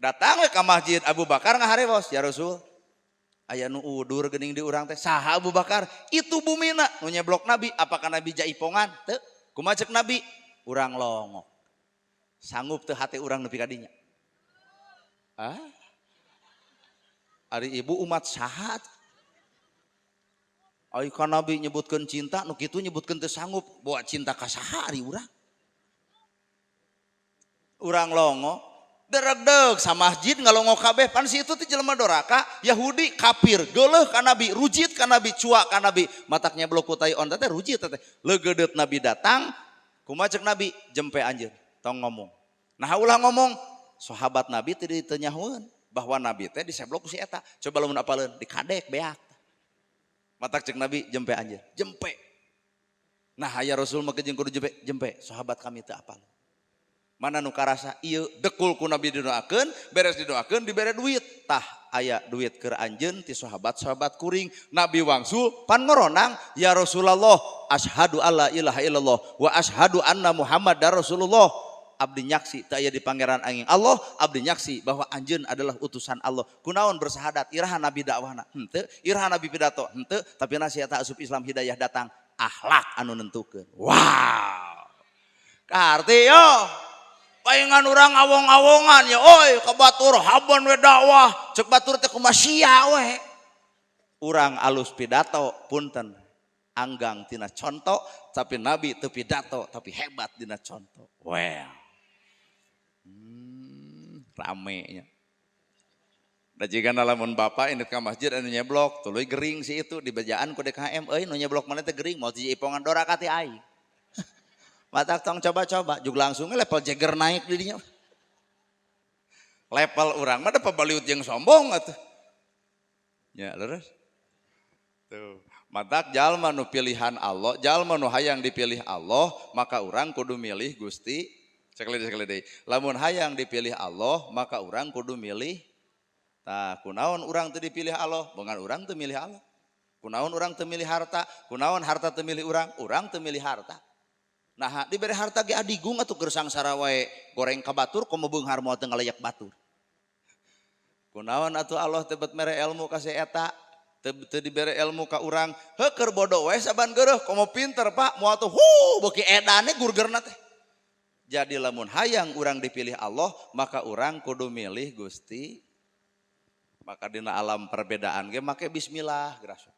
Datang we ka masjid Abu Bakar ngaharewos, ya Rasul. Aya nu udur geuning di urang teh. Saha Abu Bakar? Itu bumina nu nyeblok Nabi. Apakah Nabi jaipongan? Teu. Kumaha cek Nabi? Urang longok. Sanggup teu hate urang nepi ka dinya? Ah? Ari ibu umat saha? Ai ka Nabi nyebutkeun cinta, nu kitu nyebutkeun teu sanggup. Bawa cinta ka saha ari urang? Urang longo, deregdeg sa masjid ngalongo kabeh pan si itu teh jelema doraka, Yahudi kafir, geuleuh ka Nabi, rujit ka Nabi, cuak ka Nabi, matak nyeblok ku tai onta teh rujit teh. Leugeudeup Nabi datang, kumaha cek Nabi? Jempe anjeun, tong ngomong. Nah ulah ngomong, sahabat Nabi teh teu nyahoeun bahwa Nabi teh diseblok ku si eta. Coba lamun apaleun dikadek beak. Matak cek Nabi jempe anjeun, jempe. Nah aya Rasul mah jeung kudu jempe, jempe. Sahabat kami teu apal. Mana nu karasa ieu dekul ku Nabi didoakeun, beres didoakeun dibere duit. Tah aya duit keur anjeun ti sahabat-sahabat kuring. Nabi wangsul pan ngoronang, ya Rasulullah, asyhadu alla ilaha illallah wa asyhadu anna Muhammadar Rasulullah. Abdi nyaksi teu aya di pangeran angin Allah, abdi nyaksi bahwa anjeun adalah utusan Allah. Kunaon bersahadat? Iraha Nabi dakwahna? Henteu. Iraha Nabi pidato? Henteu. Tapi nasi eta asup Islam, hidayah datang, akhlak anu nentukeun. Wow. Kaharti yo. Paingan urang awong-awongan ya, oi ka batur haben we dakwah. Cek batur teh kumaha sia we. Urang alus pidato, punten, anggang tina contoh, tapi Nabi teu pidato tapi hebat dina contoh. Well. Rame nya. Da jika lamun bapak indit ka masjid anu nyeblok, tuluy gering si itu dibejaan ku DKM, euy, nu nyeblok mana teh gering, mau ti ipongan dora ka ti aing. Matak tong coba-coba, jug langsung level jeger naik di dinya. Level urang mah da pabaliut jeung sombong atuh. Ya, leres. Tuh. Matak jalma nu pilihan Allah, jalma nu hayang dipilih Allah, maka urang kudu milih Gusti. Sekali deui, sekali deui. Lamun hayang dipilih Allah, maka urang kudu milih. Tah, kunaon urang teu dipilih Allah? Bongan urang teu milih Allah. Kunaon urang teu milih harta? Kunaon harta teu milih urang? Urang teu milih harta. Nah, dibere harta ge adigung atuh, keur sangsara wae, goreng ka batur, komo beunghar moal teu ngalayak batur. Kunaon atuh Allah teu bet mere ilmu ka si eta? Teu dibere ilmu ka urang, heuh, keur bodoh wae saban geureuh, komo pinter, Pak, moal tuh hu beuki edane gurgerna teh. Jadi lamun hayang urang dipilih Allah, maka urang kudu milih Gusti. Maka dina alam perbedaan ge make bismillah geus.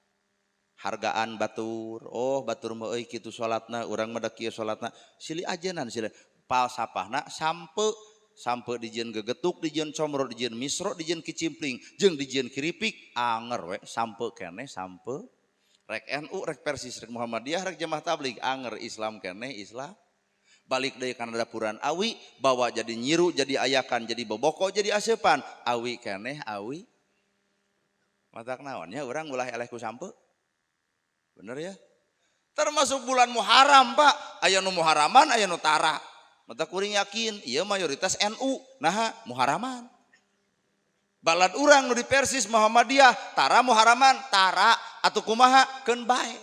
Hargaan batur, oh batur mah euy kitu salatna, urang mah da kieu salatna. Silih ajenan, silih falsafahna sampe sampe dijieun gegetuk, dijieun comro, dijieun misro, dijieun kicimpling, jeung dijieun kiripik, anger we sampe keneh sampe. Rek NU, rek Persis, rek Muhammadiyah, rek Jamaah Tabligh, anger Islam keneh Islam. Balik deui kana dapuran awi, bawa jadi nyiru, jadi ayakan, jadi boboko, jadi aseupan, awi keneh awi. Matak naonnya urang ulah eleh ku sampe. Bener ya? Termasuk bulan Muharram, Pak. Aya nu Muharraman, aya nu tara. Mata kuring yakin, iya mayoritas NU. Nah, Muharraman. Balad urang nu di Persis, Muhammadiyah, tara Muharraman, tara atuh kumaha keun bae.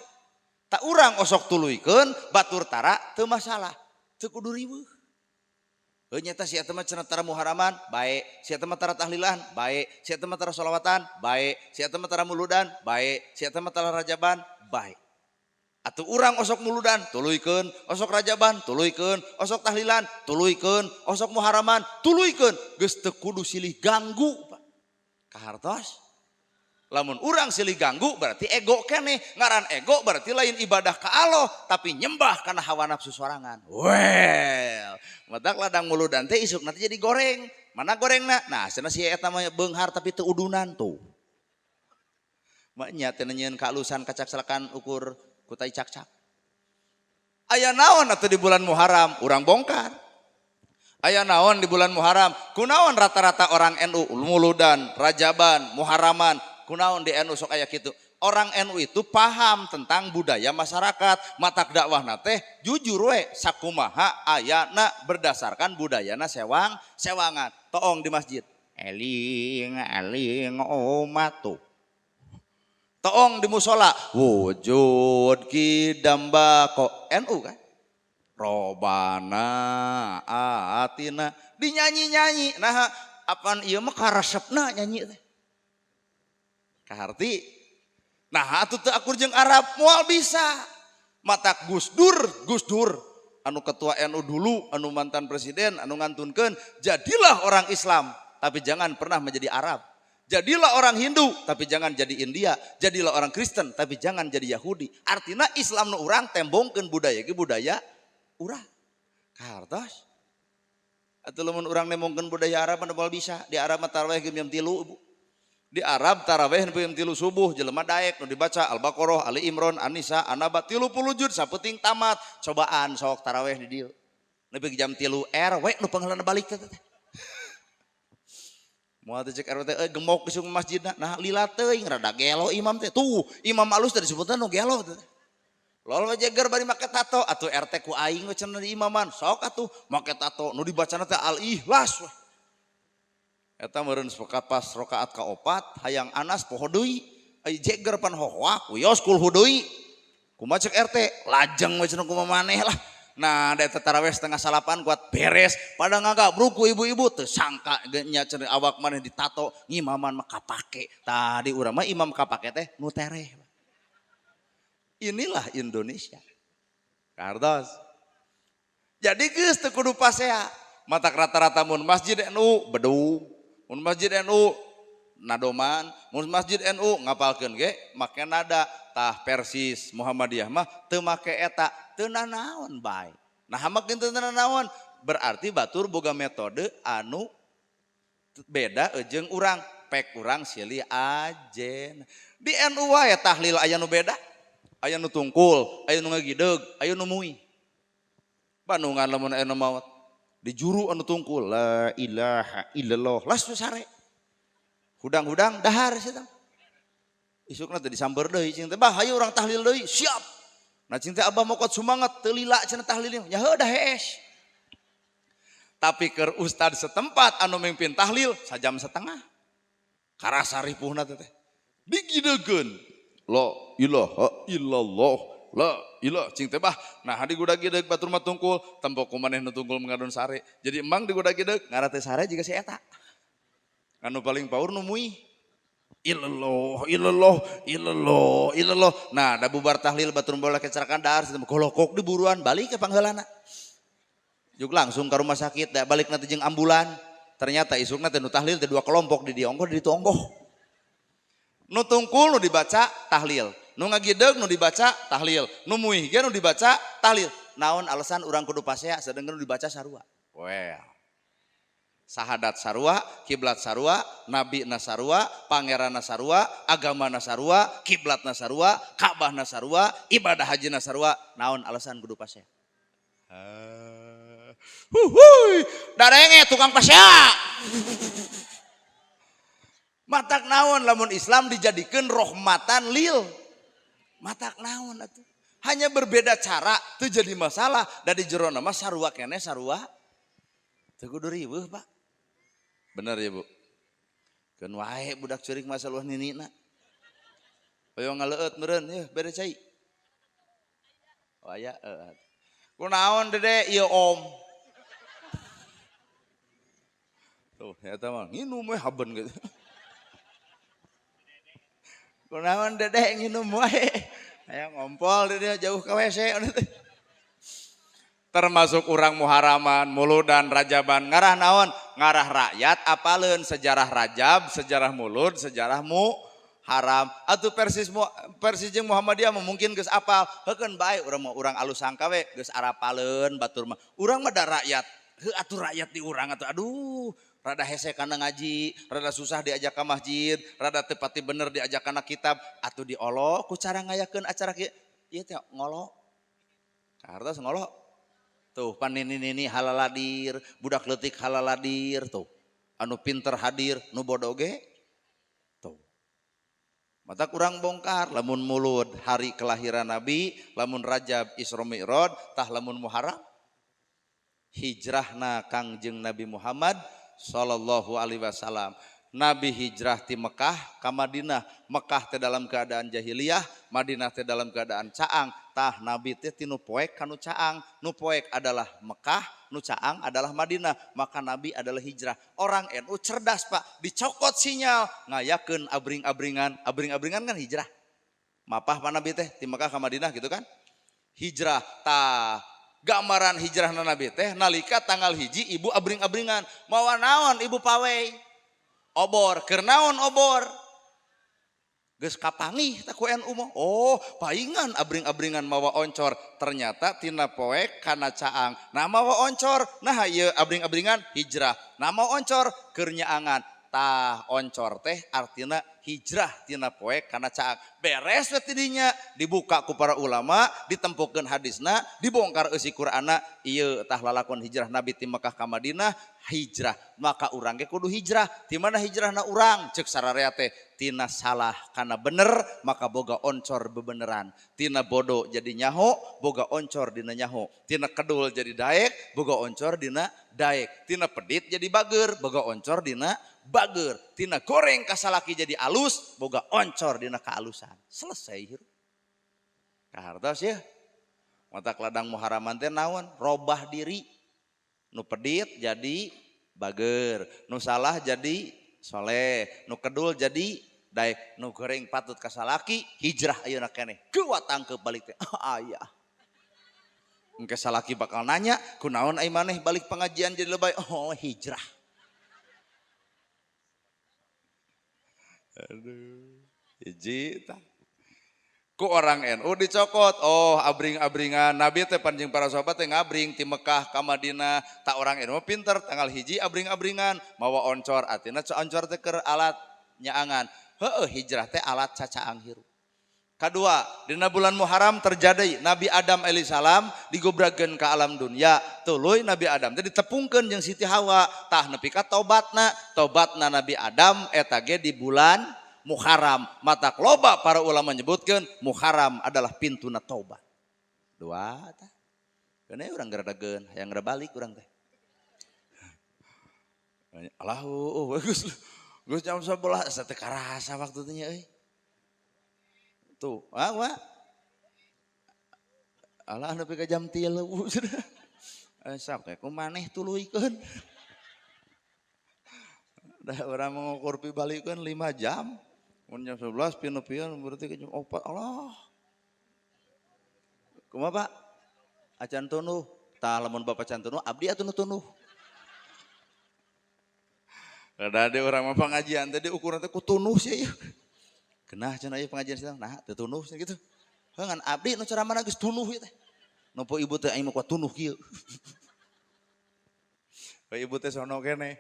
Tak urang osok tuluykeun, batur tara teu masalah. Teu kudu riweuh. Heuh, nyata si eta mah cenah tara Muharraman, bae. Si eta mah tara tahlilan, bae. Si eta mah tara sholawatan, bae. Si eta mah tara muludan, bae. Si eta mah tara rajaban, bae. Atuh urang osok muludan, tuluykeun, osok rajaban, tuluykeun, osok tahlilan, tuluykeun, osok muharaman, tuluykeun. Geus teu kudu silih ganggu, Pak. Kahartos? Lamun urang silih ganggu berarti ego keneh. Ngaran ego berarti lain ibadah ka Allah, tapi nyembah karena hawa nafsu sorangan. Well, matak ladang muludan teh isuk nanti jadi goreng. Mana gorengna? Nah, cenah si eta mah beunghar tapi teu udunan tuh. Maknya teh nyieun kaalusan kacak-calakan ukur ku tai cakcak. Aya naon atuh di bulan Muharram? Urang bongkar. Aya naon di bulan Muharram? Kunaon rata-rata orang NU muludan, rajaban, muharraman? Kunaon di NU sok aya kitu? Orang NU itu paham tentang budaya masyarakat. Matak dakwah teh jujur we sakumaha ayana berdasarkan budayana sewang sewangan. Toong di masjid. Eling eling umat tuh. Toong di musola. Wujud kidam bako. NU kan? Robana atina dinyanyi-nyanyi. Nah, apaan ieu mah karesepna nyanyi teh. Kaharti. Nah, atuh teu akur jeung Arab moal bisa. Matak Gus Dur, Gus Dur anu ketua NU dulu, anu mantan presiden, anu ngantunkeun, jadilah orang Islam, tapi jangan pernah menjadi Arab. Jadilah orang Hindu, tapi jangan jadi India. Jadilah orang Kristen, tapi jangan jadi Yahudi. Artinya Islam nu urang tembongkeun budaya ge budaya urang. Kahartos? Atuh lamun urang nembongkeun budaya Arab mah moal bisa. Di Arab mah tarawih ge jam 3, Ibu. Di Arab tarawih nepi jam 3 subuh, jelema daek nu dibaca Al-Baqarah, Ali Imran, An-Nisa, An-Naba 30 juz sapenting tamat. Cobaan sok tarawih di dieu. Nepi jam 3 RW nu pangheulana balik teh teh. Moal teh cek RW teh euy gemok isuk masjidna. Nah, lila teuing rada gelo imam teh. Tuh, imam alus teh disebutna nu gelo teh. Lol we jeger bari make tato atuh RT ku aing we cenah di imaman. Sok atuh make tato nu dibacana teh Al-Ikhlas we. Eta meureun sepekat pas rakaat kaopat hayang Anas poho deui. Ai jeger pan hohoak wios kulhu deui. Kumaha cek RT? Lajeng we cenah kumaha maneh lah. Nah, da eta taraweh 8:30 kuat beres, pada ngagabruk ku ibu-ibu teu sangka ge nya cenah awak maneh ditato ngimaman mah kapake. Tadi urang mah imam kapake teh nu tereh. Inilah Indonesia. Kartos. Jadi geus teu kudu pasea. Matak rata-rata mun masjid NU bedug, mun masjid NU nadoman, mun masjid NU ngapalkeun ge make nada. Tah Persis Muhammadiyah mah teu make eta, teu nanaon bae. Nah make teu nanaon berarti batur boga metode anu beda jeung urang, pek urang silih ajen. Di NU wae tahlil aya nu beda, aya nu tungkul, aya nu ngagideg, aya nu mui. Bandungan lamun aya nu maot di juru anu tungkul la ilaha illallah las sare. Hudang-hudang dahar sia. Isukna teh disamber deui cing teh bah hayu urang tahlil deui siap. Nah cing teh abah mokot sumangat teu lila cenah tahlil nya heuh dah hees. Tapi keur ustad setempat anu mimpin tahlil sajam setengah. Karasa ripuhna teh teh. Digidegeun la ilaha illallah la ilaha cing teh bah. Nah digudag-gideg batur mah tungkul tempo ku maneh nu tungkul ngadon sare. Jadi emang digudag-gideg ngarah teh sare jiga si eta. Anu paling paur nu mui. Illallah, illallah, illallah, illallah. Nah, da bubar tahlil batur bola kecerakan dahar golokok di buruan balik ke pangheulana. Juk langsung ke rumah sakit, da balik nanti jeung ambulan. Ternyata isukna teh nu tahlil teh dua kelompok di dieu ongkoh di ditu ongkoh. Nu tungkul nu dibaca tahlil, nu ngagideg nu dibaca tahlil, nu muih ge nu dibaca tahlil. Naon alasan urang kudu pasea sedengkeun nu dibaca sarua. Well. Sahadat sarua, kiblat sarua, nabi nasarua, pangeran nasarua, agama nasarua, kiblat nasarua, Ka'bah nasarua, ibadah haji nasarua. Naon alasan kudu pasea? Huhuy, darenge tukang pasea. Matak naon lamun Islam dijadikeun rahmatan lil. Matak naon atuh? Hanya berbeda cara teu jadi masalah. Da di jero mah sarua keneh sarua. Teu kudu riweuh, Pak. Bener ya, Bu? Keun wae budak ceurik masalah ninina. Hoyong ngaleueut meureun yeuh bere cai. Oh aya heuh. Kunaon Dede ieu Om? Tuh eta mah nginum we haben gitu. Kunaon Dede nginum wae. Aya ngompol Dede jauh ka WC teh. Termasuk urang Muharaman, Muludan, Rajaban, ngarah naon? Ngarah rakyat apaleun sejarah Rajab, sejarah Mulud, sejarah Muharram. Atuh Persis Persis jeung Muhammadiyah mah mungkin geus apal. Heukeun bae urang mah urang alus sangka we geus arapaleun batur mah. Urang mah da rakyat. Heuh atuh rakyat di urang atuh aduh, rada hese kana ngaji, rada susah diajak ka masjid, rada teu pati bener diajak kana kitab, atuh diolok ku cara ngayakeun acara kieu. Ieu teh ngolok. Hartos ngolok. Tuh panini-nini halaladir, budak leutik halaladir tuh. Anu pinter hadir, nu bodoh ge. Tuh. Mata kurang bongkar lamun Mulud hari kelahiran Nabi, lamun Rajab Isra Mi'raj, tah lamun Muharram hijrahna Kangjeng Nabi Muhammad sallallahu alaihi wasallam. Nabi hijrah ti Mekah ka Madinah. Mekah teh dalam keadaan jahiliyah, Madinah teh dalam keadaan caang. Tah Nabi teh ti nu poek ka nu caang. Nu poek adalah Mekah, nu caang adalah Madinah. Maka Nabi adalah hijrah. Orang NU cerdas Pak, dicokot sinyal ngayakeun abring-abringan. Abring-abringan kan hijrah. Mapah Pak Nabi teh ti Mekah ka Madinah gitu kan? Hijrah. Tah gambaran hijrah Nabi teh nalika tanggal 1 ibu abring-abringan. Mawa naon ibu pawei? Obor, keur naon obor? Geus kapangih teh ku NU mah. Oh, paingan abring-abringan mawa oncor. Ternyata tina poek kana caang. Nah mawa oncor, nah ieu abring-abringan hijrah. Nah mawa oncor keur nyaangan. Tah oncor teh artina hijrah tina poek kana caang. Beres we tidinya dibuka ku para ulama, ditempukeun hadisna, dibongkar eusi Qur'anna, ieu tah lalakon hijrah Nabi ti Mekah ka Madinah, hijrah. Maka urang ge kudu hijrah. Ti mana hijrahna urang? Ceuk sararea teh tina salah kana bener, maka boga oncor bebeneran. Tina bodoh jadi nyaho, boga oncor dina nyaho. Tina kedul jadi daek, boga oncor dina daek. Tina pedit jadi bager, boga oncor dina bager. Tina goreng kasalaki jadi alus, boga oncor dina kaalusan. Selesai hirup. Kahartos ya. Matak ladang Muharraman teh naon? Robah diri. Nu pedit jadi bager, nu salah jadi soleh, nu kedul jadi daek, nu goreng patut ka salaki, hijrah ayeuna keneh. Kuat tangkep balik teh. Ayah. Engke salaki bakal nanya, kunaon ai maneh balik pengajian jadi lebay? Oh, hijrah. Aduh, hiji tah. Ku orang NU dicokot, oh abring-abringan, Nabi teh panjing para sahabat teh ngabring ti Mekah ka Madinah, tak orang NU pinter tanggal hiji abring-abringan, mawa oncor, artina oncor teh keur alat nyaangan. Heueuh hijrah teh alat cacaang hirup. Kadua, dina bulan Muharram terjadi Nabi Adam alaihissalam digobrakeun ka alam dunia, tuluy Nabi Adam teh ditepungkeun jeung Siti Hawa, tah nepi ka tobatna, tobatna Nabi Adam eta ge di bulan Muharram. Matak loba para ulama menyebutkan Muharram adalah pintuna tobat. Dua tah. Keuna urang geredegeun, hayang balik urang teh. Alah, oh, geus geus jam 11 teh karasa waktu teh nya euy. Tuh, ah wa. Alah nepi ka jam 3 sudah. Sok we ku maneh tuluykeun. Dah urang mengukur pi balikeun 5 jam. Mun jam 11 pinupian berarti ke jam 4. Allah. Kumaha Pak? Acan tunuh. Tah lamun Bapak can tunuh, abdi atuh nu tunuh. Rada ada orang mah pengajian tadi ukuran teh ku tunuh sih ieu. Kenah cenah ieu pengajian sedang, nah teu tunuh cenah gitu. Heuh ngan abdi nu ceramahna geus tunuh ieu teh. Nopo ibu teh aing mah kuat tunuh kieu. Ibu teh sono keneh.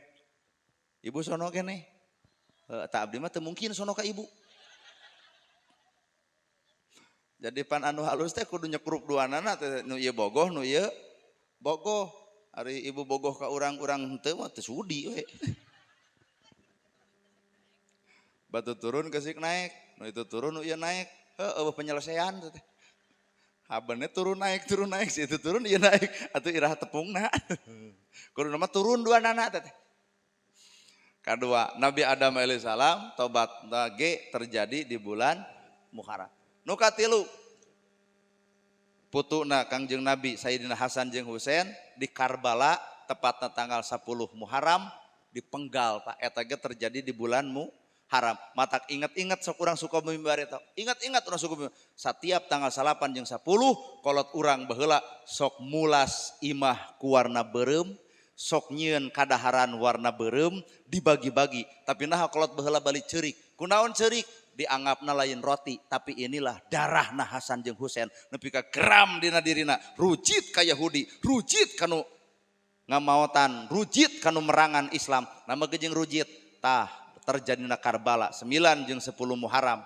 Ibu sono keneh. Tak abdi mah teu mungkin sono ka ibu. Jadi pan anu halus teh kudu nyekrup duanana teh nu ieu bogoh nu ieu bogoh. Ari ibu bogoh ka urang-urang henteu mah teu sudi we. Batu turun kesik naik, nu itu turun nu ieu naik. Heueuh penyelesaian teh. Habene turun naik, si itu turun ieu naik atuh iraha tepungna. Kudu mah turun duanana teh. Kedua, Nabi Adam alaihissalam tobat ge terjadi di bulan Muharram. Nu katilu, putuna Kangjeng Nabi Sayyidina Hasan jeung Husain di Karbala tepatna tanggal 10 Muharram dipenggal Pak. Eta ge terjadi di bulan Muharram. Matak ingat-ingat sok urang Sukabumi bari eta. Ingat-ingat urang Sukabumi. Satiap tanggal 8 jeung 10 kolot urang baheula sok mulas imah ku warna beureum, sok nyieun kadaharan warna beureum dibagi-bagi. Tapi naha kolot baheula bali ceurik. Kunaon ceurik? Dianggapna lain roti, tapi inilah darahna Hasan jeung Husain nepi ka geram dina dirina, rujit ka Yahudi, rujit kanu ngamaotan, rujit kanu merangan Islam. Nama ge jeung rujit. Tah terjadina Karbala 9 jeung 10 Muharram.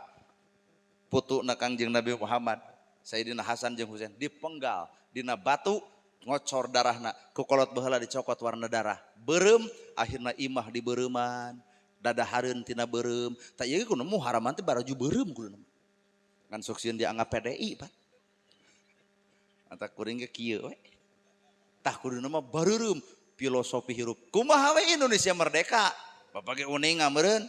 Putuna Kangjeng Nabi Muhammad Sayyidina Hasan jeung Husain dipenggal dina batu, ngocor darahna, ku kolot baheula dicokot warna darah beureum, akhirna imah dibeureuman, dadahareun tina beureum. Tah ieu kudu Muharraman teh baraju beureum kudu. Ngan sok sieun dianggap PDI Pak. Anta kuring ge kieu we. Tah kuduna mah bareureum filosofi hirup. Kumaha we Indonesia merdeka? Bapak ge uninga meureun.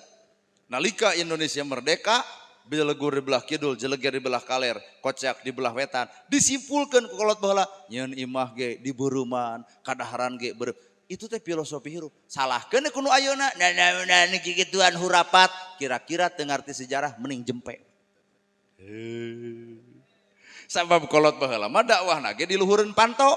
Nalika Indonesia merdeka, belegur di belah kidul, jeleger di belah kaler, kocak di belah wetan, disimpulkan ku kolot baheula, nyeun imah ge dibeureuman, kadaharan ge beureum. Itu teh filosofi hirup. Salahkeun kudu ayeuna, nah nah nah kikituan hurapat, kira-kira teu ngarti sejarah mending jempe. Sabab kolot baheula mah dakwahna ge di luhureun panto.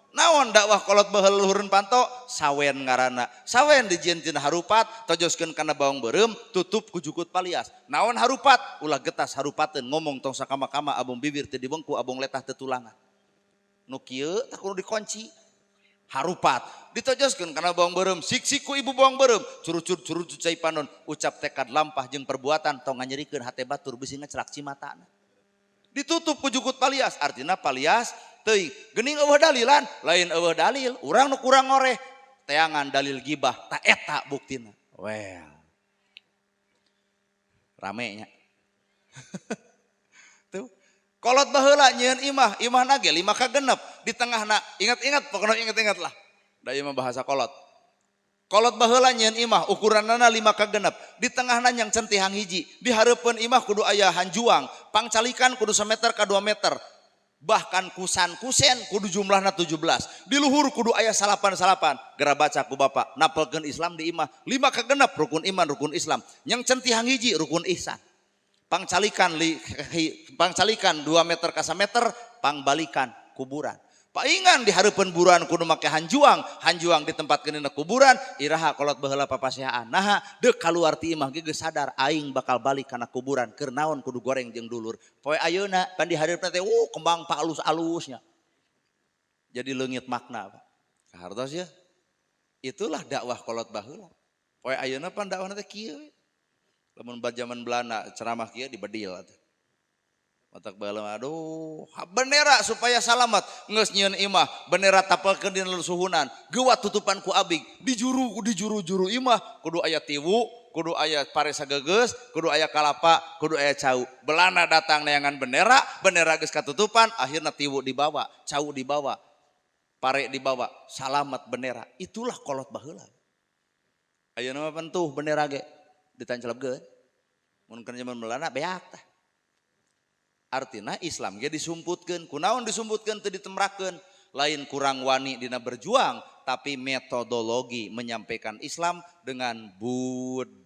Naon dakwah kolot baheula luhureun panto? Sawen ngaranna. Sawen dijieun tina harupat, tojoskeun kana bawang beureum, tutup ku jukut palias. Naon harupat? Ulah getas harupateun, ngomong tong sakama-kama, abong bibir teu dibengku, abong letah teu tulangan. Nu kieu tah kudu dikunci. Harupat ditojoskeun kana bawang beureum, sik-sik ku ibu bawang beureum, curucut curucut cai panon, ucap tekad lampah jeung perbuatan tong nganyerikeun hate batur bisi ngecelak cimatana. Ditutup ku jukut palias, artina palias teuing geuning eueuh dalilan, lain eueuh dalil, urang nu kurang ngoreh, teangan dalil gibah, ta eta buktina. Well. Rame nya. Tuh. Kolot baheula nyieun imah, imahna ge 5 ka 6 di tengahna. Ingat-ingat pokona ingat-ingat lah. Da ieu mah bahasa kolot. Kolot baheula nyieun imah ukuranana 5 ka 6, di tengahna nyang centihang hiji, di hareupeun imah kudu aya hanjuang, pangcalikan kudu 1 meter ka 2 meter. Bahkan kusan-kusen kudu jumlahna 17. Di luhur kudu aya salapan-salapan. Gera baca ku bapak, napelkeun Islam di imah. 5 kagenep rukun iman, rukun Islam. Yang centihang hiji rukun ihsan. Pangcalikan li, pangcalikan 2 meter ka sameter, pangbalikan kuburan. Paingan di hareupeun buruan kudu make hanjuang, hanjuang ditempatkeun dina kuburan, iraha kolot baheula papaseaan. Naha deuk kaluar ti imah ge geus sadar aing bakal balik kana kuburan, keur naon kudu goreng jeung dulur. Poe ayeuna pan di hareupeun teh kembang pa alus-alusnya. Jadi leungit makna, Pak. Kahartos ya. Itulah dakwah kolot baheula. Poe ayeuna pan dakwahna teh kieu we. Lamun zaman Belanda ceramah kieu dibedil atuh. Matak baheula mah, aduh, bendera supaya salamat geus nyieun imah, bendera tapelkeun dina suhunan, geuwat tutupan ku abig, di juru di juru-juru imah kudu aya tiwu, kudu aya pare sagegeus, kudu aya kalapa, kudu aya cau. Belanda datang neangan bendera, bendera geus katutupan, akhirna tiwu dibawa, cau dibawa, pare dibawa, salamat bendera. Itulah kolot baheula. Ayeuna mah pentuh bendera ge ditancelebkeun. Mun keur zaman Belanda beak tah. Artina Islam ge disumputkeun. Kunaon disumputkeun teu ditemrakeun? Lain kurang wani dina berjuang, tapi metodologi menyampaikan Islam dengan budaya.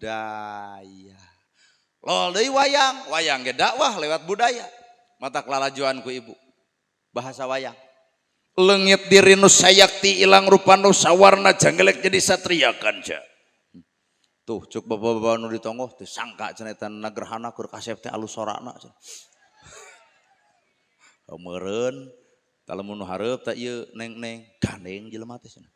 Lol deui wayang, wayang ge dakwah lewat budaya. Matak lalajoan ku ibu. Bahasa wayang. Leungit diri nu sayakti ilang rupa nu sawarna janggelek jadi satria kanca. Tuh cuk bapak-bapak nu ditonggoh teu sangka cenah eta nagerhana keur kasep teh alus sorana cenah. Meureun lamun nu hareup teh ieu neng-neng gandeng jelema teh cenah.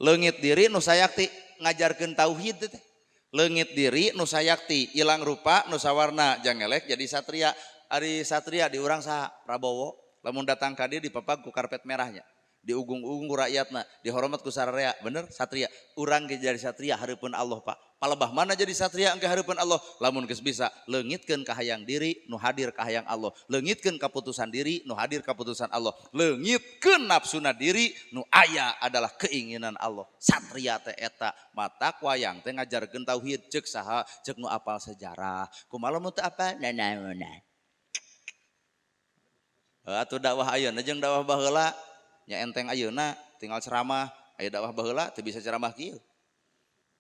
Leungit diri nu sayakti ngajarkeun tauhid teh. Leungit diri nu sayakti ilang rupa nu sawarna jangelek jadi satria. Ari satria di urang saha? Prabowo. Lamun datang ka dieu dipapag ku karpet merahnya. Diugung-ugung ku rakyatna, dihormat ku sararea, bener satria. Urang ge jadi satria hareupeun Allah, Pak. Palebah mana jadi satria engke hareupeun Allah? Lamun geus bisa leungitkeun kahayang diri nu hadir kahayang Allah, leungitkeun kaputusan diri nu hadir kaputusan Allah, leungitkeun nafsuna diri nu aya adalah keinginan Allah. Satria teh eta, matak wayang teh ngajarkeun tauhid ceuk saha? Ceuk nu apal sejarah. Kumaha lamun teu apal? Nanaonan. Atuh dakwah ayeuna jeung dakwah baheula nya enteng ayeuna tinggal ceramah, aya dakwah baheula teu bisa ceramah kieu.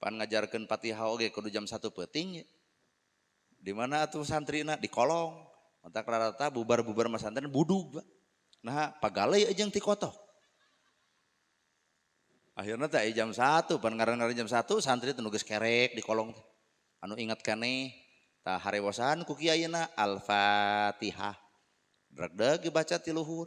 Pan ngajarkeun Fatihah oge kudu jam 1 peuting. Di mana atuh santrina di kolong. Matak rata-rata bubar-bubar masantren budug, Pak. Nah, pagaleuy jeung ti kotok. Akhirna teh aya jam 1, pan ngaran-ngaran jam 1 santri teh nu geus kerek di kolong teh. Anu inget keneh tah harewosan ku kiaina Al-Fatihah. Dregdeg dibaca ti luhur.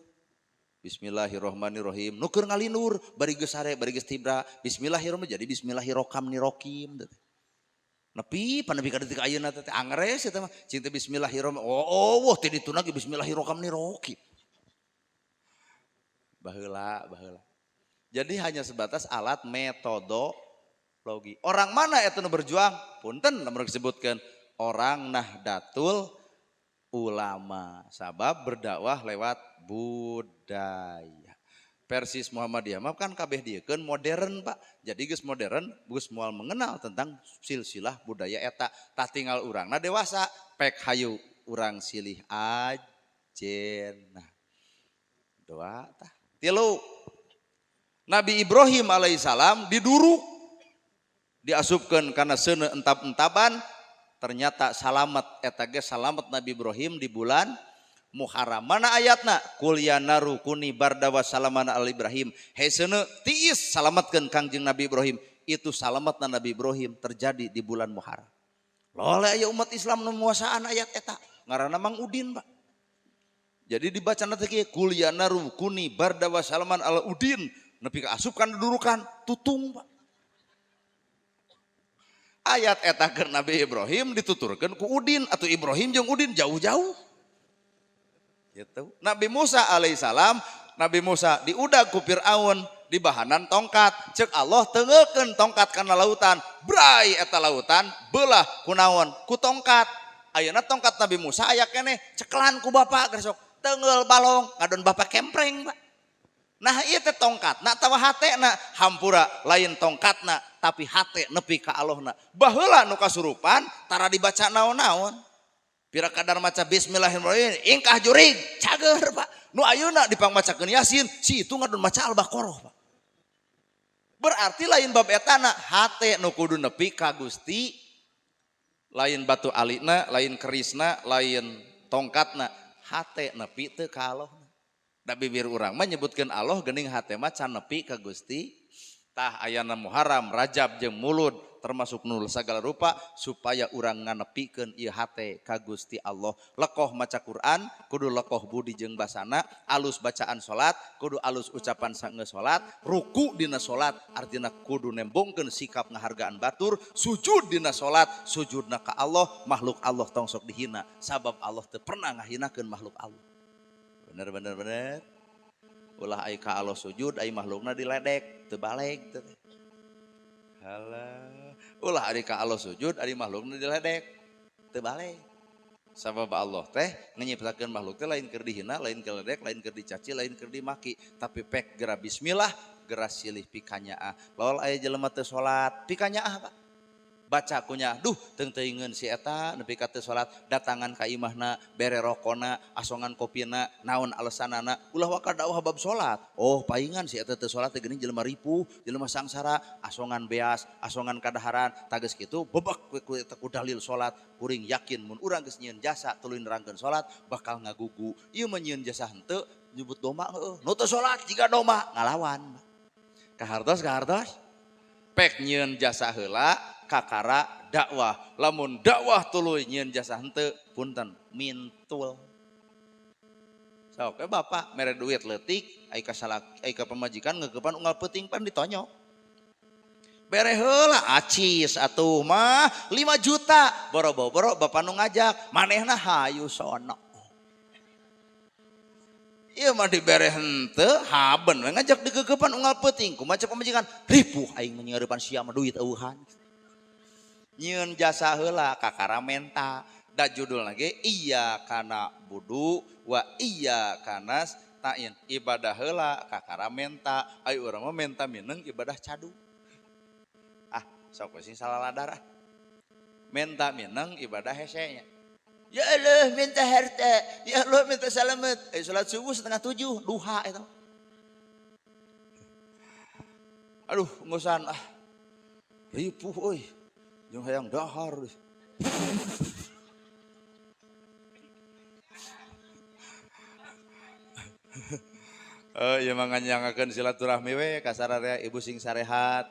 Bismillahirrahmanirrahim. Nu keur ngalindur bari geus sare bari geus tibra. Bismillahirrahmanirrahim jadi bismillahirrohmanirrohim. Nepi pan nepi ka detik ayeuna teh angres eta mah. Cing teh bismillahirrahmanirrahim. Oh, oh, wah teh dituna ge bismillahirrahmanirrahim. Baheula, baheula. Jadi hanya sebatas alat metodologi. Orang mana eta nu berjuang? Punten lamun disebutkeun orang Nahdlatul Ulama. Sabab berdakwah lewat budaya. Persis Muhammadiyah mah kan kabeh diekeun modern, Pak. Jadi geus modern, geus moal mengenal tentang silsilah budaya eta. Tah tinggal urangna dewasa, pek hayu urang silih ajen. Nah, doa tah. Tilu. Nabi Ibrahim alaihissalam diduruk, diasupkeun kana seuneu entap-entaban, ternyata salamet eta ge salamet Nabi Ibrahim di bulan Muharram. Mana ayatna? Qul ya naru kuni barda wa salaman ala Ibrahim. Hei seuneu tiis salametkeun Kangjeng Nabi Ibrahim. Itu salametna Nabi Ibrahim terjadi di bulan Muharram. Loleh aya umat Islam nu muasaan ayat eta. Ngaranna Mang Udin, Pak. Jadi dibaca nanti kieu, Qul ya naru kuni barda wa salaman ala Udin. Nepi ka asup kana durukan tutung, Pak. Ayat eta keur Nabi Ibrahim dituturkeun ku Udin atau Ibrahim jeung Udin jauh-jauh. Gitu. Nabi Musa alaihissalam, Nabi Musa diudag ku Fir'aun di bahanan tongkat. Cek Allah tengekeun tongkat kana lautan. Bray eta lautan belah kunaon ku tongkat. Ayeuna tongkat Nabi Musa aya keneh cekelan ku bapak geus sok tengeul balong ngadon bapak kempreng, Pak. Nah ieu teh tongkatna atawa hatena hampura lain tongkatna tapi hate nepi ka Allahna. Baheula nu kasurupan tara dibaca naon-naon. Pira kadar maca bismillahirrahmanirrahim, ingkah jurig, cager Pak. Nu ayeuna dipangmacakeun Yasin, si itu ngadon maca Al-Baqarah Pak. Berarti lain bab etana, hate nu kudu nepi ka Gusti, lain batu alina, lain kerisna, lain tongkatna, hate nepi teu ka Allah. Da bibir urang mah nyebutkeun Allah geuning hate mah can nepi ka Gusti. Tah ayana Muharram, Rajab jeung Mulud termasuk nul segala rupa supaya urang nganepikeun ieu hate ka Gusti Allah. Lekoh maca Quran kudu lekoh budi jeung basana, alus bacaan salat kudu alus ucapan sanggeus salat, ruku dina salat artina kudu nembongkeun sikap ngahargaan batur, sujud dina salat sujudna ka Allah, makhluk Allah tong sok dihina sabab Allah teu pernah ngahinakeun makhluk Allah. Bener bener bener. Ulah ai ka Allah sujud ai makhlukna diledek teu baleg teh. Halah. Ulah ari ka Allah sujud ari makhlukna diledek teu baleg. Sabab Allah teh nyiptakeun makhluk teh lain keur dihina, lain keur ledek, lain keur dicaci, lain keur dimaki, tapi pek gera bismillah, gera silih pikanyaah. Lol aya jelema teu salat, pikanyaah Pak. Baca kunya, duh teung-teuingeun si eta nepi ka teu salat, datangan ka imahna, bere rokona, asongan kopina, naon alesanana, ulah waka dakwah bab salat. Oh, paingan si eta teu salat teh geuning jelema ripuh, jelema sangsara, asongan beas, asongan kadaharan, tages kitu bebek we ku eta ku dalil salat. Kuring yakin mun urang geus nyieun jasa tuluy nerangkeun salat bakal ngagugu. Ieu mah nyieun jasa henteu nyebut doma heueuh. Nu teu salat jiga doma ngalawan. Kahartos kahartos. Pek nyieun jasa heula kakara dakwah. Lamun dakwah tuluy nyieun jasa henteu punten mintul. Sok we bapak mere duit leutik ai ka salaki ai ka pamajikan ngeukepan unggal peuting pan ditonyok. Bere heula acis atuh mah 5 juta boro-boro bapak nu ngajak manehna hayu sono. Ieu mah dibere henteu haben we ngajak digegepan unggal peuting kumaha cek pamajikan ripuh aing mah nyeurepan sia mah duit eueuhan. Nyieun jasa heula kakara menta da judulna ge iya kana budu wa iya kanas tain ibadah heula kakara menta ai urang mah menta mineng ibadah cadu. Ah sok we sing salah ladar ah. Menta mineng ibadah hese nya. Ya Allah minta harta, ya Allah minta selamat. Salat subuh 6:30, duha eta. Aduh, ngusan ah. Ripuh euy. Jeung hayang dahar. Ieu mah nganyangakeun silaturahmi we ka sararea ibu sing sarehat.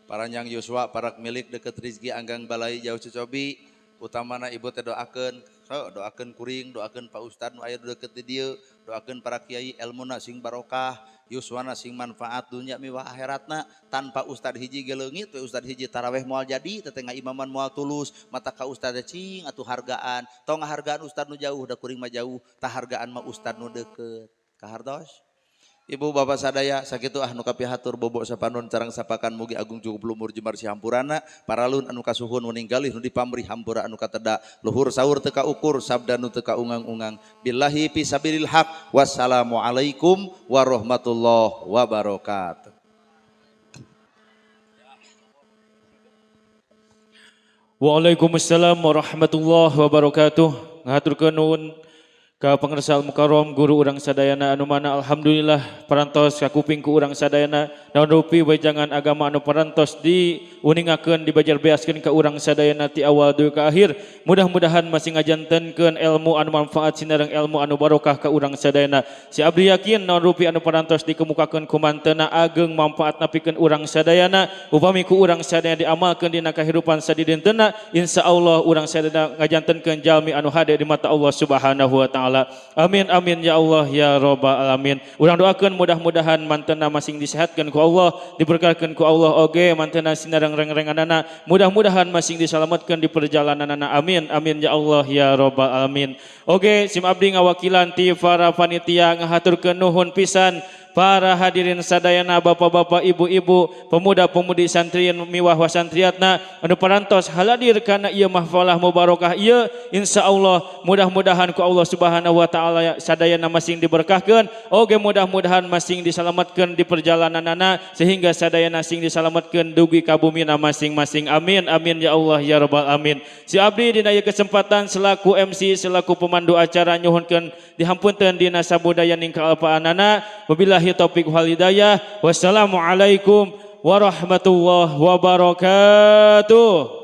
Paranjang yuswa parak milik deket rizki anggang balai jauh cucobi. Utamana ibu teh doakeun, doakeun kuring, doakeun Pak Ustad nu aya deket di dieu, doakeun para kiai elmuna sing barokah, yuswana sing manfaat dunya miwah akhiratna. Tanpa ustad hiji ge leungit we ustad hiji taraweh moal jadi, teh ngaimaman moal tulus, mata ka ustad teh cing atuh hargaan. Tong ngahargaan ustad nu jauh da kuring mah jauh, tah hargaan mah ustad nu deket. Kahartos? Ibu bapak sadaya sakitu ah nu kapihatur bobok sapanon carang sapakan mugi agung cukup lumur jemar sihampurana paralun anu kasuhun meninggalih nu dipamrih hampura anu kateda luhur sahur teu kaukur sabda nu teu kaungang-ungang billahi fisabilil haq wassalamualaikum warahmatullahi wabarakatuh. Waalaikumsalam warahmatullahi wabarakatuh. Ngahaturkeun nuhun ka pangersa Al-Mukarram guru urang sadayana anu mana alhamdulillah parantos kakuping ku urang sadayana naon rupi wejangan agama anu parantos diuningakeun dibajar beaskeun ka urang sadayana ti awal dugi ka akhir. Mudah-mudahan masih ngajantenkeun ilmu anu manfaat sinareng ilmu anu barokah ka urang sadayana. Si abdi yakin naon rupi anu parantos dikemukakeun ku mantena ageng manfaatna pikeun urang sadayana. Upami ku urang sadayana diamalkeun dina kahirupan sadidintena, insyaallah urang sadayana ngajantenkeun jalmi anu hade di mata Allah Subhanahu wa taala. Amin amin ya Allah ya robbal alamin. Urang doakeun mudah-mudahan mantena masing disehatkeun ku Allah, diberkahkeun ku Allah oge mantena sinareng reng-renganana, mudah-mudahan masing disalametkeun di perjalananana. Amin amin ya Allah ya robbal alamin. Oge sim abdi ngawakilan ti para panitia ngahaturkeun nuhun pisan Para hadirin sadayana, bapak-bapak, ibu-ibu, pemuda-pemudi, santrian miwah wasantriatna anu parantos haladir kana ieu mahfalah mubarakah ieu, insyaallah mudah-mudahan ku Allah Subhanahu wa taala sadayana masing diberkahkeun, oge mudah-mudahan masing disalamatkeun di perjalananana sehingga sadayana sing disalamatkeun dugi ka bumina masing-masing. Amin amin ya Allah ya rabbal amin. Si abdi dina ieu kesempatan selaku MC, selaku pemandu acara, nyuhunkeun dihampunten dina sabudayaning kaalepatanana. Wabillahi taufik wal hidayah, wassalamualaikum warahmatullahi wabarakatuh.